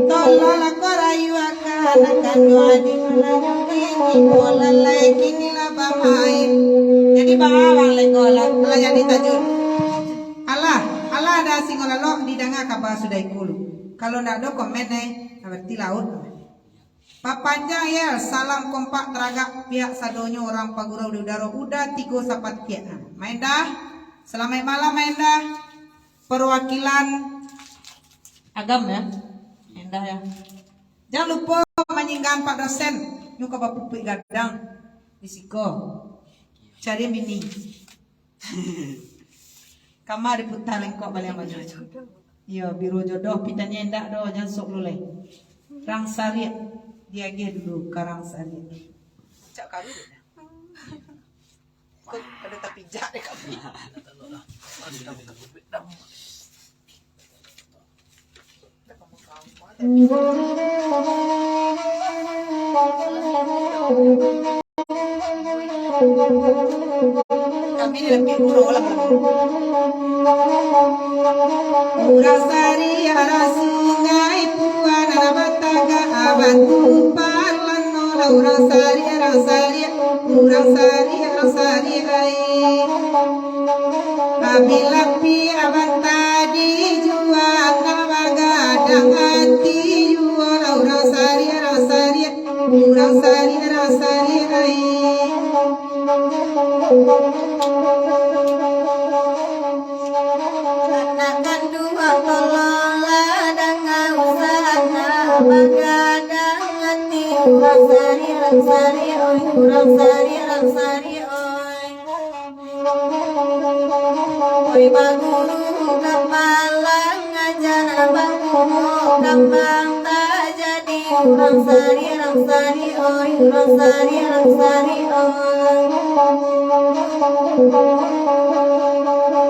tolonglah ko rayuakan, nan kanduang di Malayu kini, olah lai kini lah bamain. Jadi baa bang leko lah, lah jadi tajun. Alah, alah dah singo lalok, didanga kaba sudah iko lu. Kalau ndak ado komen ai, berarti laut. Papanjang ya, salam kompak taragak pihak sadonyo urang pagurau di udaro, Uda tigo sapatiak. Nah, Maendah, salamaik malam Maendah. Perwakilan Agam ya, Maendah ya. Jan lupo manyinggah Pak Dosen, nyo ka bapupuik gadang di siko. Cari bini. Kama diputa lengkok baliang baju. Iyo, biro jodoh pitanya indak doh, jan sok luleh. Rang Sariak, diagiah dulu ka Rang Sariak. Cak karu deh. Kok ada tapijak deh kami. Kami ni lebih murah lah. Urang Sariak, urang Sungai Puan, nan batagak batu parlano lah. Urang Sariak, urang Sariak, urang Sariak, urang Sariak ai. Abilapi abanta dijuang, nan bagadang ati juo lah. Urang Sariak, urang Sariak, urang Sariak, urang Sariak ai. Anak kanduang tolonglah danga usaha, nan bagadang ati. Urang Sariak, urang Sariak, oi, urang Sariak, urang Sariak, oi. Oi baguru kapalang aja, nan bakumo kambang tajadi. Urang Sariak, urang Sariak, oi, urang Sariak, urang Sariak, oi.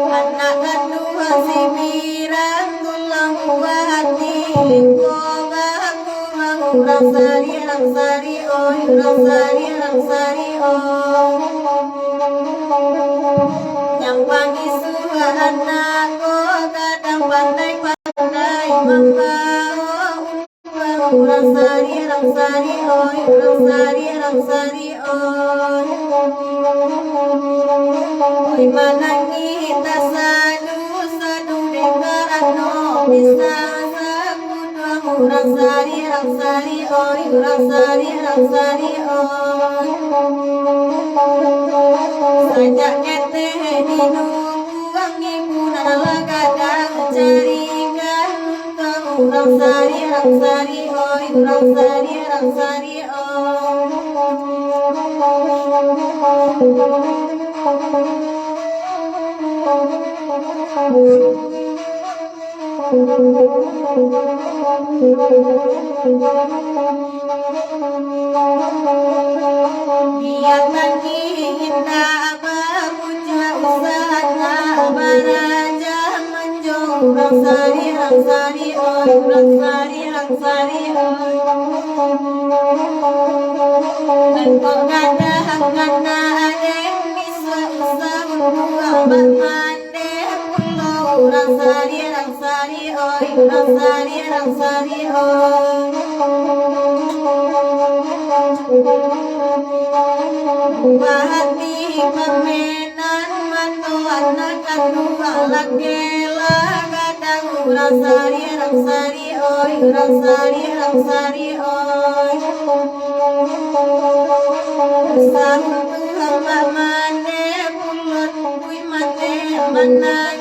Anak kanduang si Mirang tulang buah ati, limpo bakurang. Urang Sariak, urang Sariak, oi, urang Sariak, urang Sariak, oi. Nan pangisuah anak ko gadang pandai-pandai mambaok. Urang Sariak, urang Sariak, oi, urang Sariak, urang Sariak, oi. Oi manangih tasadu-sadu dek karano pisang sakuduang. Urang Sariak, urang Sariak, oi, urang Sariak, urang Sariak, oi. Sajak ketek didukuang ibu, nan lah gadang cari kanduang. Urang Sariak, urang Sariak, oi, urang Sariak, urang Sariak, oi. Niat tangih indak babujuak, usaha nak baraja manjo. Urang Sariak, urang Sariak, oi, urang Sariak, urang Sariak, oi. Engkau gadang anak dek bisuak, usaha untuak bak mandeh pulo. Urang Sariak, urang Sariak, oi, urang Sariak, urang Sariak, oi. Buah ati pamenan mato, anak kanduang laki lah gadang. Urang Sariak, urang Sariak, oi, urang Sariak, urang Sariak, oi. Usaha untuak bak mandeh pulo, tungkui mandeh manang.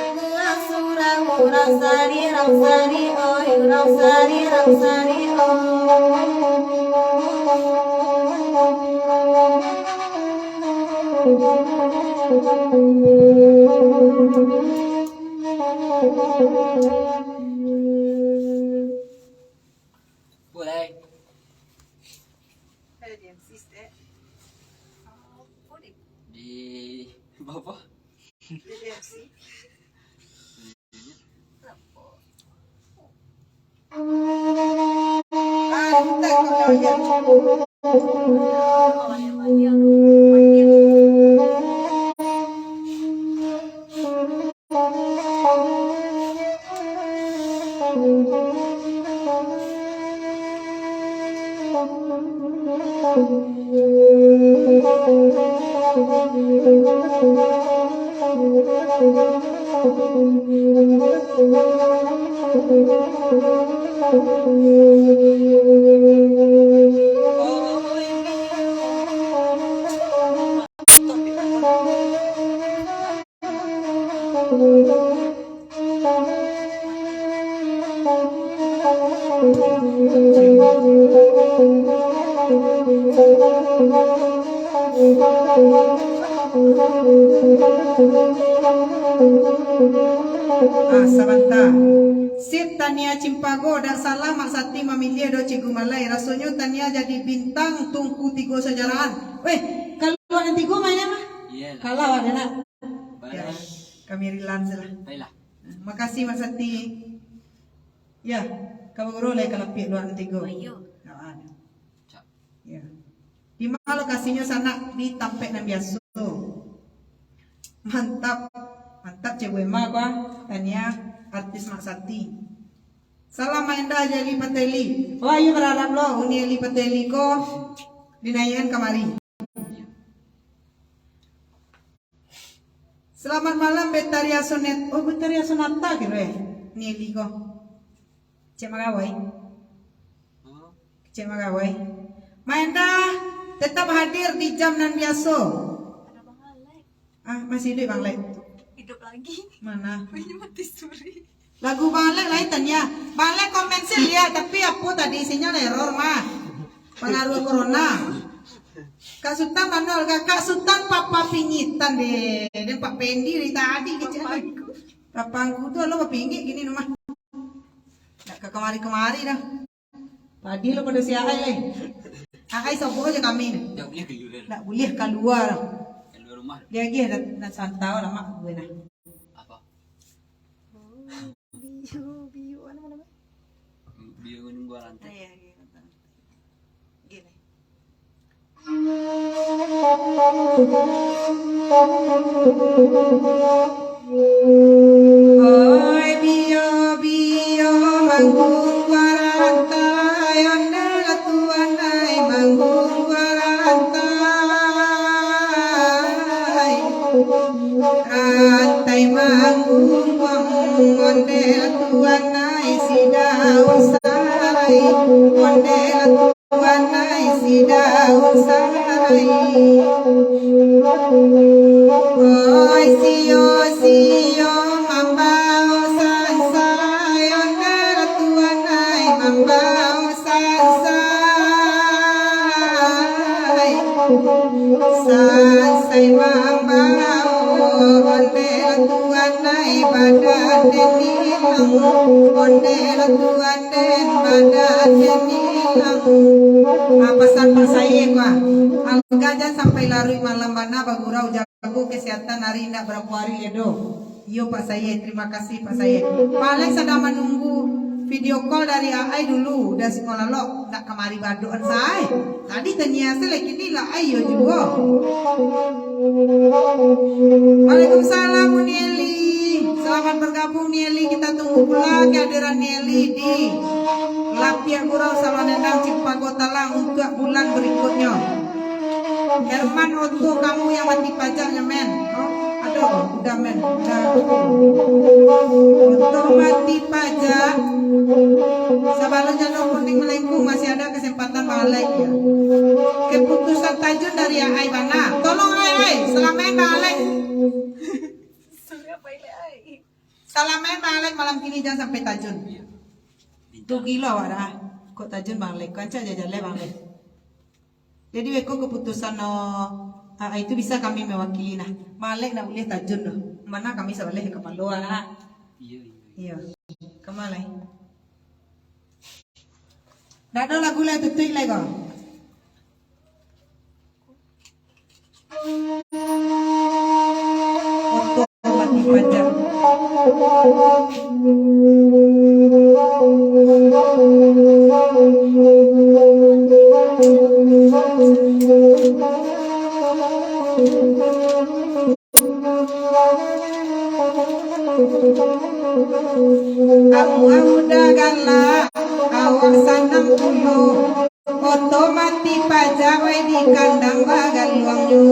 Urang Sariak, urang Sariak, oi, urang Sariak, urang Sariak, oi. Boleh. Ada di M C, Stek. Apa ni? Di bawah. Di M C. Ah, sabanta. Sip, Tania Cimpago, dak salah Mak Sati mamiliah doh Cikgu Malai. Rasonyo Tania jadi bintang tungku tigo sajarahan. Weh, kalau nan tigo mainan mah? Iyalah. Kalah awak dah nak. Balas. Ya, kami rilan salah. Baiklah. Makasih Mak Sati. Ya, ka baguru lai ka lapiak luar nan tigo. Oh, iyo. Ha, ada. Cak. Ya. Di ma lokasinyo, Sanak? Di tampek nan biaso. Mantap. Mantap, Cik Bu Emma, ko, ah. Tania, artis Mak Sati. Salam Mak Endah, Eli Pateli. Wah, iyo, bararap lo Uni Eli Pateli ko dinaiakan kamari. Selamat malam, Betariah Sonet. Oh, Betariah Sonata kiro, eh? Ni Eli ko. Cek Magawai. Cek Magawai. Mak Endah tetap hadir di jam nan biaso. Ada Bang Alek. Ah, masih hidup Bang Alek? Hidup lagi. Mana? Ini mati suri. Lagu Bang Alek lain tanya. Bang Alek komen sih lihat, tapi apo tadi sinyal error mah. Pengaruh corona. Kak Sutan mano? Kak, Kak Sutan papa pingitan deh. Dan Pak Pendi dari tadi kecil. Papangku. Papangku tu lo papingit gini rumah. Nak ke kemari-kemari dah. Tadi lo pada si Aai leh. Aai sopoh aja kami. Tak boleh keluar. Tak boleh keluar. Keluar rumah. Dia lagi ada nak santau lama gue nah. Apa? Biu, biu, apa nama? Biu nunggu rantai. Ah, iya, iya, betul. Gini. Oi, biu, biu, manggunggua rantai, ondeh lah tuan ai, manggunggua rantai. Rantai manggumbang, ondeh lah tuan ai si daun sarai, ondeh lah tuan ai si daun sarai. Oi, sio-sio mambao sansai, ondeh lah tuan ai mambao sansai. Sansai mambao, ondeh lah tuan ai badan den ilang, ondeh lah tuan den badan den ilang. Ah, pasan Pak Saye ko, ah. Alga jan sampai laruik malam bana bagurau, jago kesehatan, ari indak barapo ari lai doh. Iyo, Pak Saye, terima kasih, Pak Saye. Pak Alek sadang manunggu video call dari Aai dulu, udah siko lalok, ndak kamari badoan sae. Tadi tanya se lagi ni lah, ayo juo. Waalaikumsalam, Uni Eli. Selamat bergabung, Ni Eli. Kita tunggu pula kehadiran Ni Eli di Lapiak Gurau Salon Endang Cipago Talang untuk bulan berikutnya. Herman, oto kamu yang mati pajak nyo, men. Oh, ado, udah, men. Udah. Oto mati pajak. Sabalun jalua kuning malengkung, masih ada kesempatan balik, ya. Keputusan tajun dari Aai bana. Tolong, Aai, Aai, salamaik Bang Alek. Salamaik Bang Alek malam kini, jangan sampai tajun. Iya. Tu gilo awak dah. Kok tajun Bang Alek? Kok ancak aja jaleh Bang Alek. Jadi, beko keputusan no, ah, itu bisa kami mewakili nah. Malek ndak buliah tajun doh. Mana kami sabaleh kapalo nah. Iya, iya. Iya. Kama lai. Ndak ado lagu lai tutuik lai ko. Oto mati pajak. Amuah udah galak, awak sanang pulo. Oto mati pajak, wai di kandang bagaluangnyo.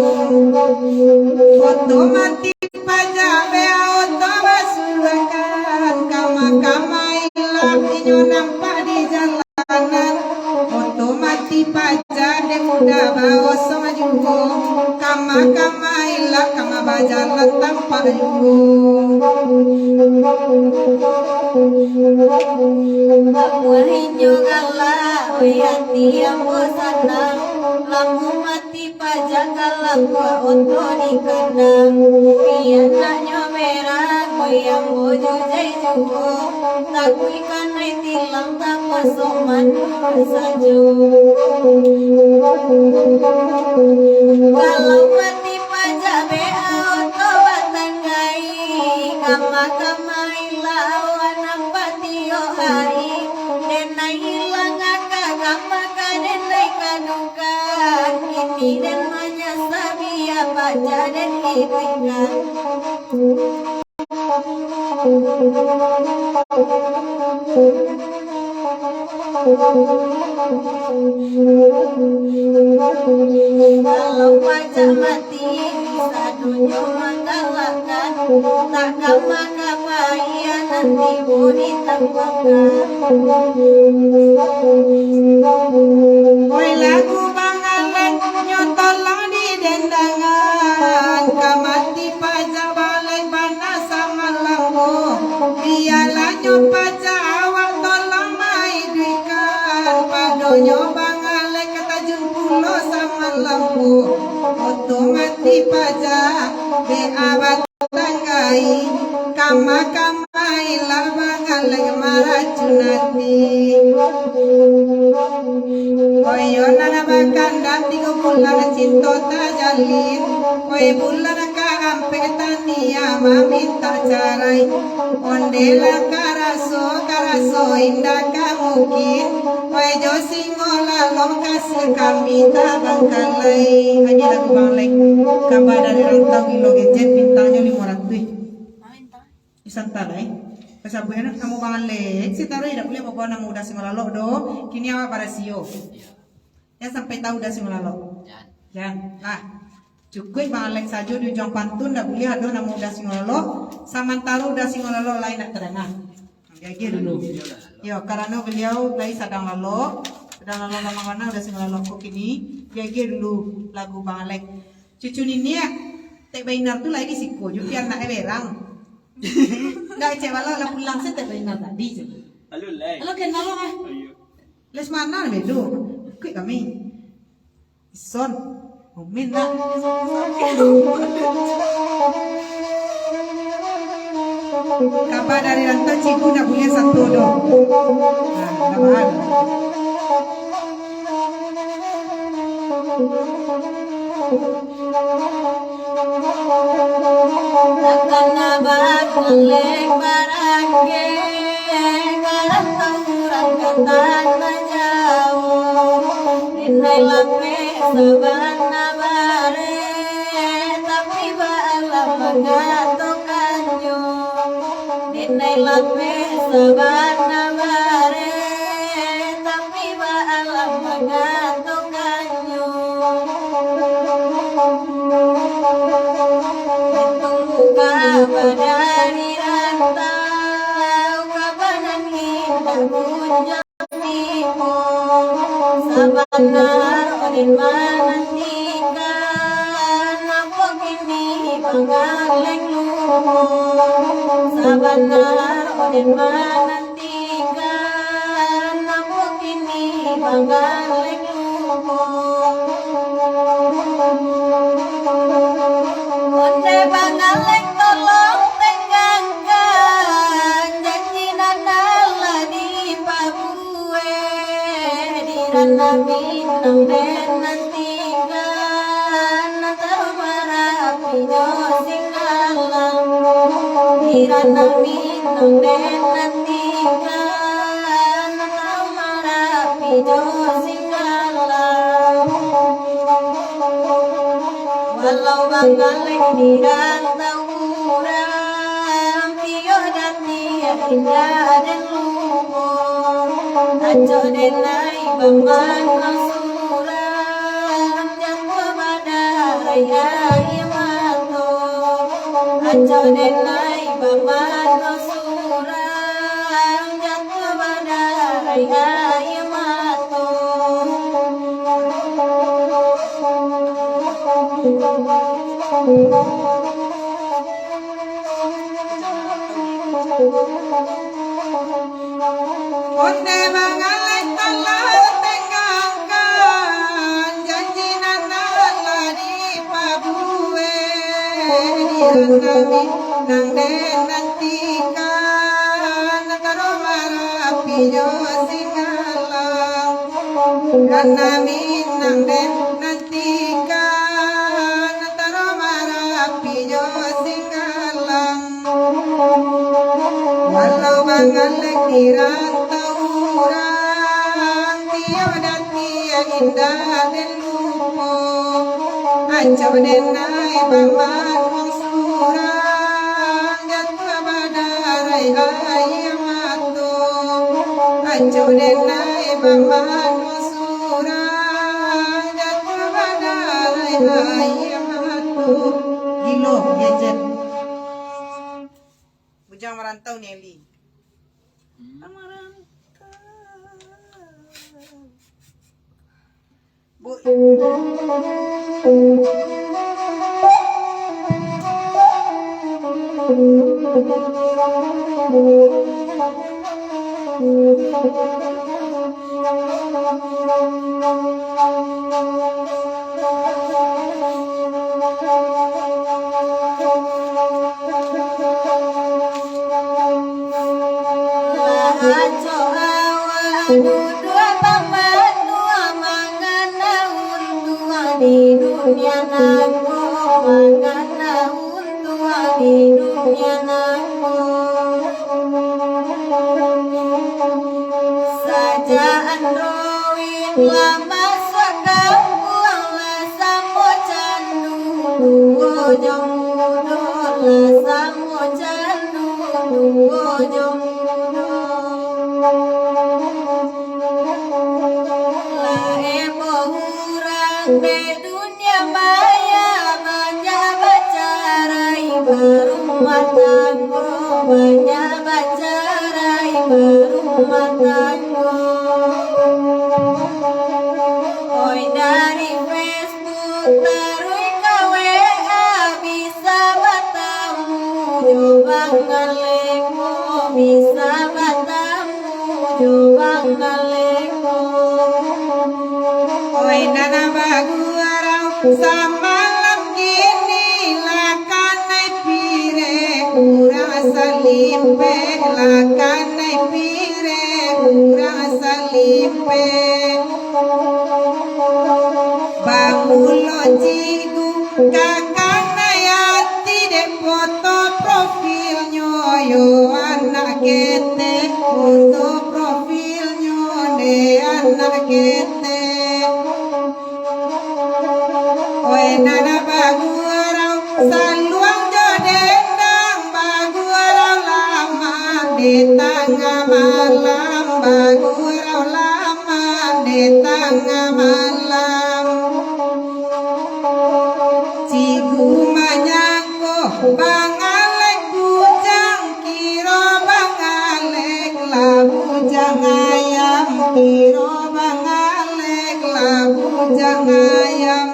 Oto mati pajak, bea oto basuakan. Kama-kama ilak inyo nampak di jalanan. Oto mati pajak, dek muda baosong juo. Kama-kama ilak, kama bajalan tampak juo. Amuah inyo galak, oi ati ambo sanang. Lamun mati pajak galak, Buah oto di kandang, pianaknyo merah, goyang bojojai juo, takuik kanai tilang, tapaso manurun sajo. Kalau mati pajak bea oto batanggai, kama-kamailah awan nampak tiok hari, denai ilang aka kama ka denai kadu kan, kini den manyasa bia pajak den iduikkan. Kalau pajak mati, sadonyo manggalakkan, tak kama-kama ia nan tibo di tangkuakan. Oi, lagu Bang Alek nyo tolong didendangan, ka mati pajak Bang Alek bana samalam ko. Bialah nyo pajak awak tolong maiduikan, padonyo Bang Alek ka tajun pulo samalam ko. Oto mati pajak, bea batanggai, kama-kamailah Bang Alek maracun ati. Koyo nan bakandam tigo bulan cinto tajalin, koi bulan kaampek tania mamintak carai. Onde lah karaso, karaso indak ka mungkin, koi jo singo lalok kasih kami tabangkalai. Aji lagu Bang Alek, Kaba dari Rantau, Gilo Gadget, mintanyo limo ratuih. Di santa lai. Pasabuik anak namo Bang Alek, si taruih dak buliah babawa namo Uda Singolalok do. Kini awak barasio. Iyo. Jan sampai tahu Uda Singolalok. Jan. Jan. Lah. Cukuik Bang Alek sajo di ujuang pantun, dak buliah ado namo Uda Singolalok. Samantaro Uda Singolalok lai nak tadanga. Diagiah dulu. Iyo, karano baliau lai sadang lalok. Sadang lalok, lamah bana Uda Singolalok ko kini. Diagiah dulu lagu Bang Alek. Cucu niniak, Tek Bainar tu lai di siko jo, pian nak berang. Dak, cek bala lah pulang se Tek Bainar tadi tu. Halo, Lai. Halo, kenal lo, ah. Ayo. Lesmana bedo. Ikut kami. Ison. Komen dah. Kaba dari Rantau, cikgu nak buliah satu doh. Nah, dah bahan. Takana bagaleh barangge, ka rantau urang ka tanah jauah. Denai lapeh sabana bare, tapi baalah mangatokannyo. Denai lapeh sabana bare, tapi baalah mangatokannyo. Ditunggu kaba dari rantau, kaba nan indak kunjuang tibo. Sabana den manantikan, apo kini Bang Alek lupo? Sabana den manantikan, apo kini Bang Alek lupo? Onde Bang Alek tolong tanggangkan, janji nan lah dipabuek. Di ranah Minang den nantikan, antaro Marapi jo Singgalang. Di ranah Minang den nantikan, antaro Marapi jo Singgalang. Walau Bang Alek di rantau urang, piyo dati indak den lupo. Acok denai bamano surang, jatuah badarai aia mato. Acok denai bamano surang, jatuah badarai aia mato. Onde Bang Alek tolong tanggangkan, janji nan lah dipa- Nan kami nan den nantikan, antaro Marapi jo Singgalang. Nan kami nan den nantikan, antaro Marapi jo Singgalang. Walau mangalek di rantau urang, tiok datiak indak den lupo. Acok den ai bamanuang surang, jatuah badarai aia mato. Acok den ai bamanuang surang, jatuah badarai aia mato. Gilo, gadget. Bujang Marantau Nelly. Marantau. Bu- Lah acok awak duduak bapanua, mangana untuang di dunia nangko, mangana untuang di dunia nangko. Sajak Android lah masuak kampuang, lah samo candu duo jo mudo, lah samo candu duo jo mudo. Lah eboh urang dek dunia maya, banyak bacarai barumah tanggo, banyak bacarai barumah tanggo. Oi, dari Facebook taruih ka W A, bisa batamu jo Bang Aleko, bisa batamu jo Bang Aleko. Oi, nan bagurau samalam kini, lah kanai pirek urang salimpeh, lah kanai pirek urang salimpeh. Bamulo cikgu ka kanai ati dek foto profilnyo, yo anak ketek, foto profilnyo dek anak ketek. Oi, nan bagurau saluang jo dendang, bagurau lamak di tangah malam, bagurau lamak di tangah malam. Cikgu manyangko Bang Alek bujang, kiro Bang Alek lah bujang ayam, kiro Bang Alek lah bujang ayam.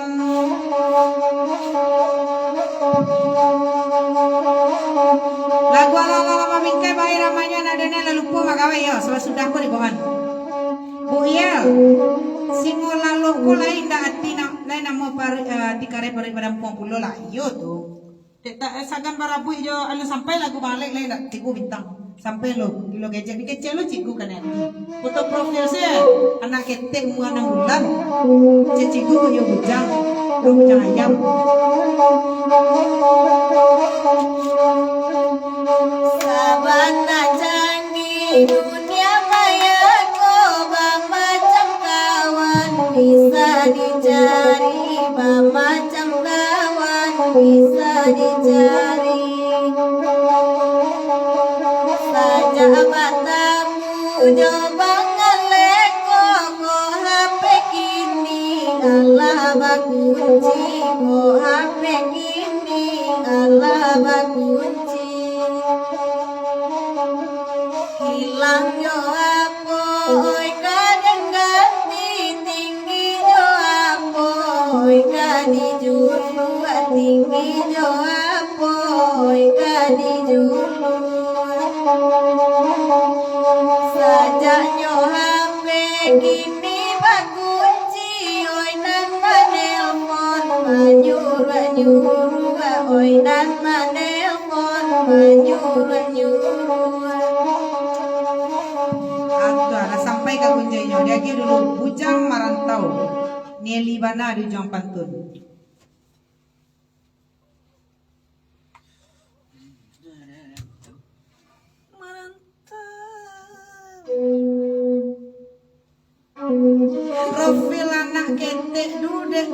Lagu alah-alah mambingkai bae ramanyo, nak denai lah lupo magawai yo, sabab sudah ko di bawah. Bu Yel, singo lalok ko lain dak ati nak, lain namo pari-, eh, ati kareh paruik badampuang pulo lah. Iyo tu. Dek tak, eh, sagan barabuik jo anu sampai lagu Bang Alek lain dak tigo bintang. Sampai lo, gilo gadget ni kecil lo cikgu kan ati. Foto profil se anak ketek umua anam bulan. Cek cikgu punyo bujang, urang bujang ayam. Sabana canggih dunia maya ko, bamacam kawan bisa dicari, bamacam kawan bisa dicari. Sajak batamu jo Bang Alek ko, ko H P kini alah bakunci, ko H P kini alah bakunci. Hilang jo apo, oi, ka den ganti, tinggi jo apo, oi, ka dijulua, tinggi jo apo, oi, ka dijulua. Sajaknyo H P kini bakunci, oi, nan manelpon manyuruah-nyuruah, Oi, nan manelpon manyuruah-nyuruah. Ah, tu lah, lah sampai ka puncuinyo. Diagiah dulu, Bujang Marantau. Nili bana di ujuang pantun. Marantau. Profil anak ketek tu dek,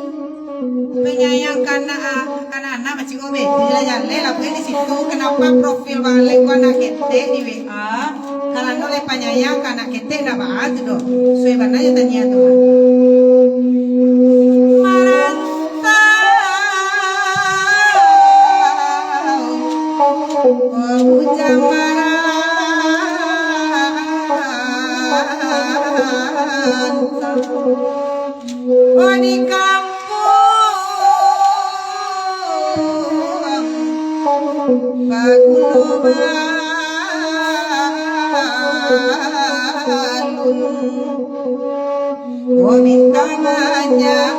panyayang ka anak, ah, ka anak-anak, macik ko be. Jaleh-jaleh lah, bukan di situ. Kenapa profil baliak ko anak ketek di W A? Karano lai panyayang ka anak ketek, ndak baa tu doh. Suai bana jo tanian tu. Marantau. Oh, Bujang Marantau. Oh, di kampuang Paguno Balun. Oh, bintang banyak,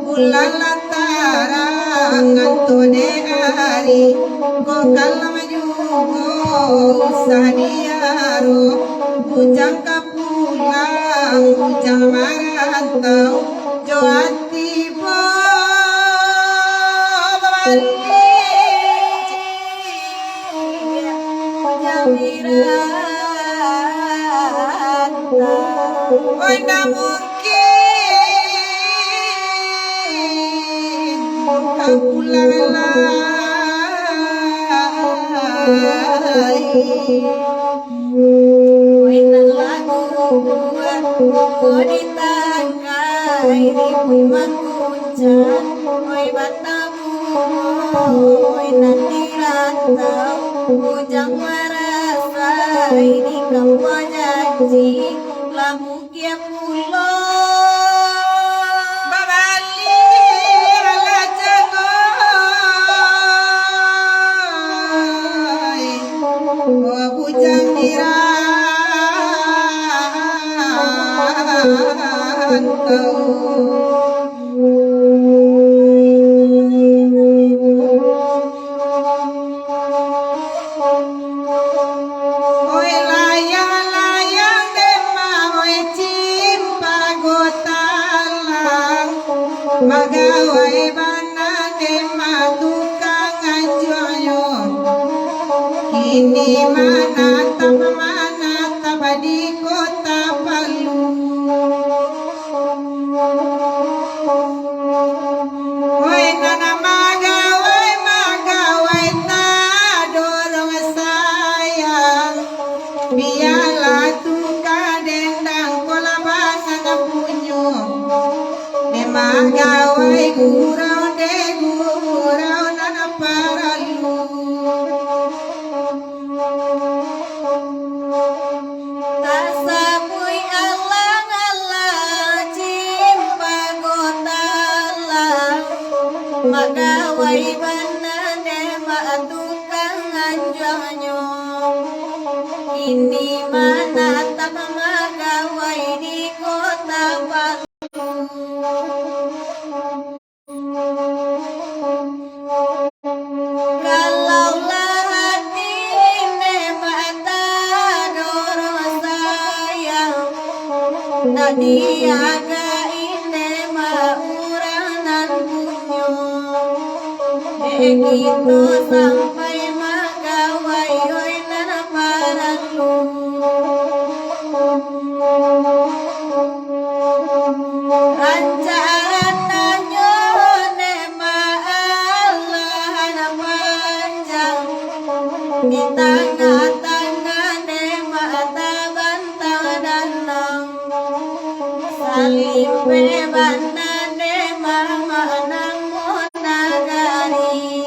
bulan lah tarang, anto dek ari, ko kalam juo usah diaro, bujang ka pulang, bujang marantau, jo ati babaliak. Oi, ndak mungkin ka pulang lai. Oi, nan lagu buah, di tangkai ribuik mangguncang. Oi, batamu, oi, nan di rantau, bujang marasai di kampuang janji, lah mukia pulo babaliak lah cangoi. Oh, bujang di rantau. Oi, layang-layang dema, oi, cimpago talang, magawai bana dema tukang anjuangnyo. Kini manatap, manatap di Kota Palu. Oi, nan magawai, magawai tadorong sayang, bialah tukang dendang ko lah basan punyo. Dek magawai gurau, dek gurau nan paralu. Tasabuik alang-alang, cimpago talang, magawai bana dema tukang anjuangnyo. Kini manatap magawai di Kota Palu. Kalau lah ati ne mata doro sayang, tadi agak ine mah urang nan punyo. Dek kito sampai magawai, oi, nan paralu. Rancak rananyo ne ma Allah nan panjang, di tangah-tangah ne ma tabantang danau, salimpeh bana ne ma manang nagari.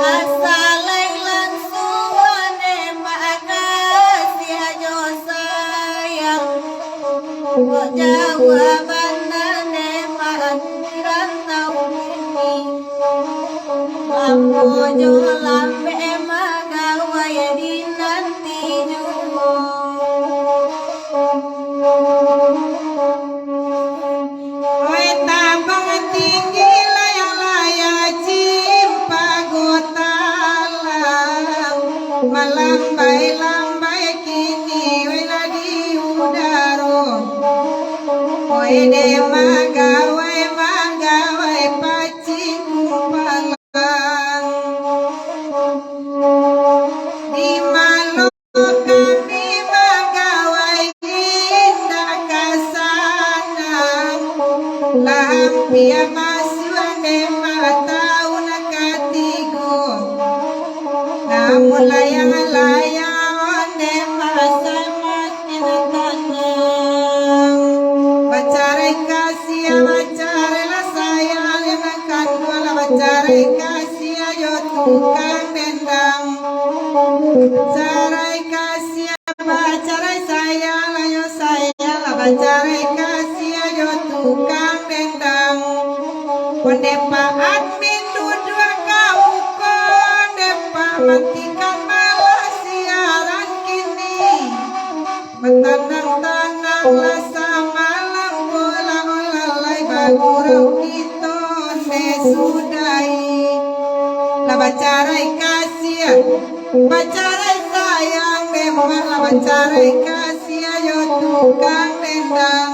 Asa lai langsuang ne makasih jo sayang, kok jawaban ne mak di rantau kini. Lamo jo lambek magawai dinanti juo. Oi, tabang Ede magawai, magawai pacik kumpalan. Di malo kami magawai indak ka sanang. Lah ampia masuak dek mataun katigo. Namun layang-layang onde masa makin tanang. Bacarai kasiah, bacarailah sayang, nan kanduang lah bacarai kasiah jo tukang dendang. Bacarai kasiah, bacarai sayang, lah yo sayang, lah bacarai kasiah jo tukang dendang. Onde Pak Admin duduak ka uko, onde Pak matikan malah siaran kini. Batanang-tanang lah samalam, bola-bola lai bagurau kito, onde sudahi. Lah bacarai kasiah, bacarai sayang, dek Mak lah bacarai kasiah jo tukang dendang.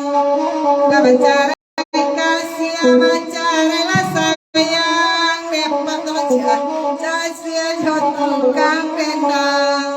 Lah bacarai kasiah, bacarailah sayang, dek Mak lah bacarai kasiah jo tukang dendang.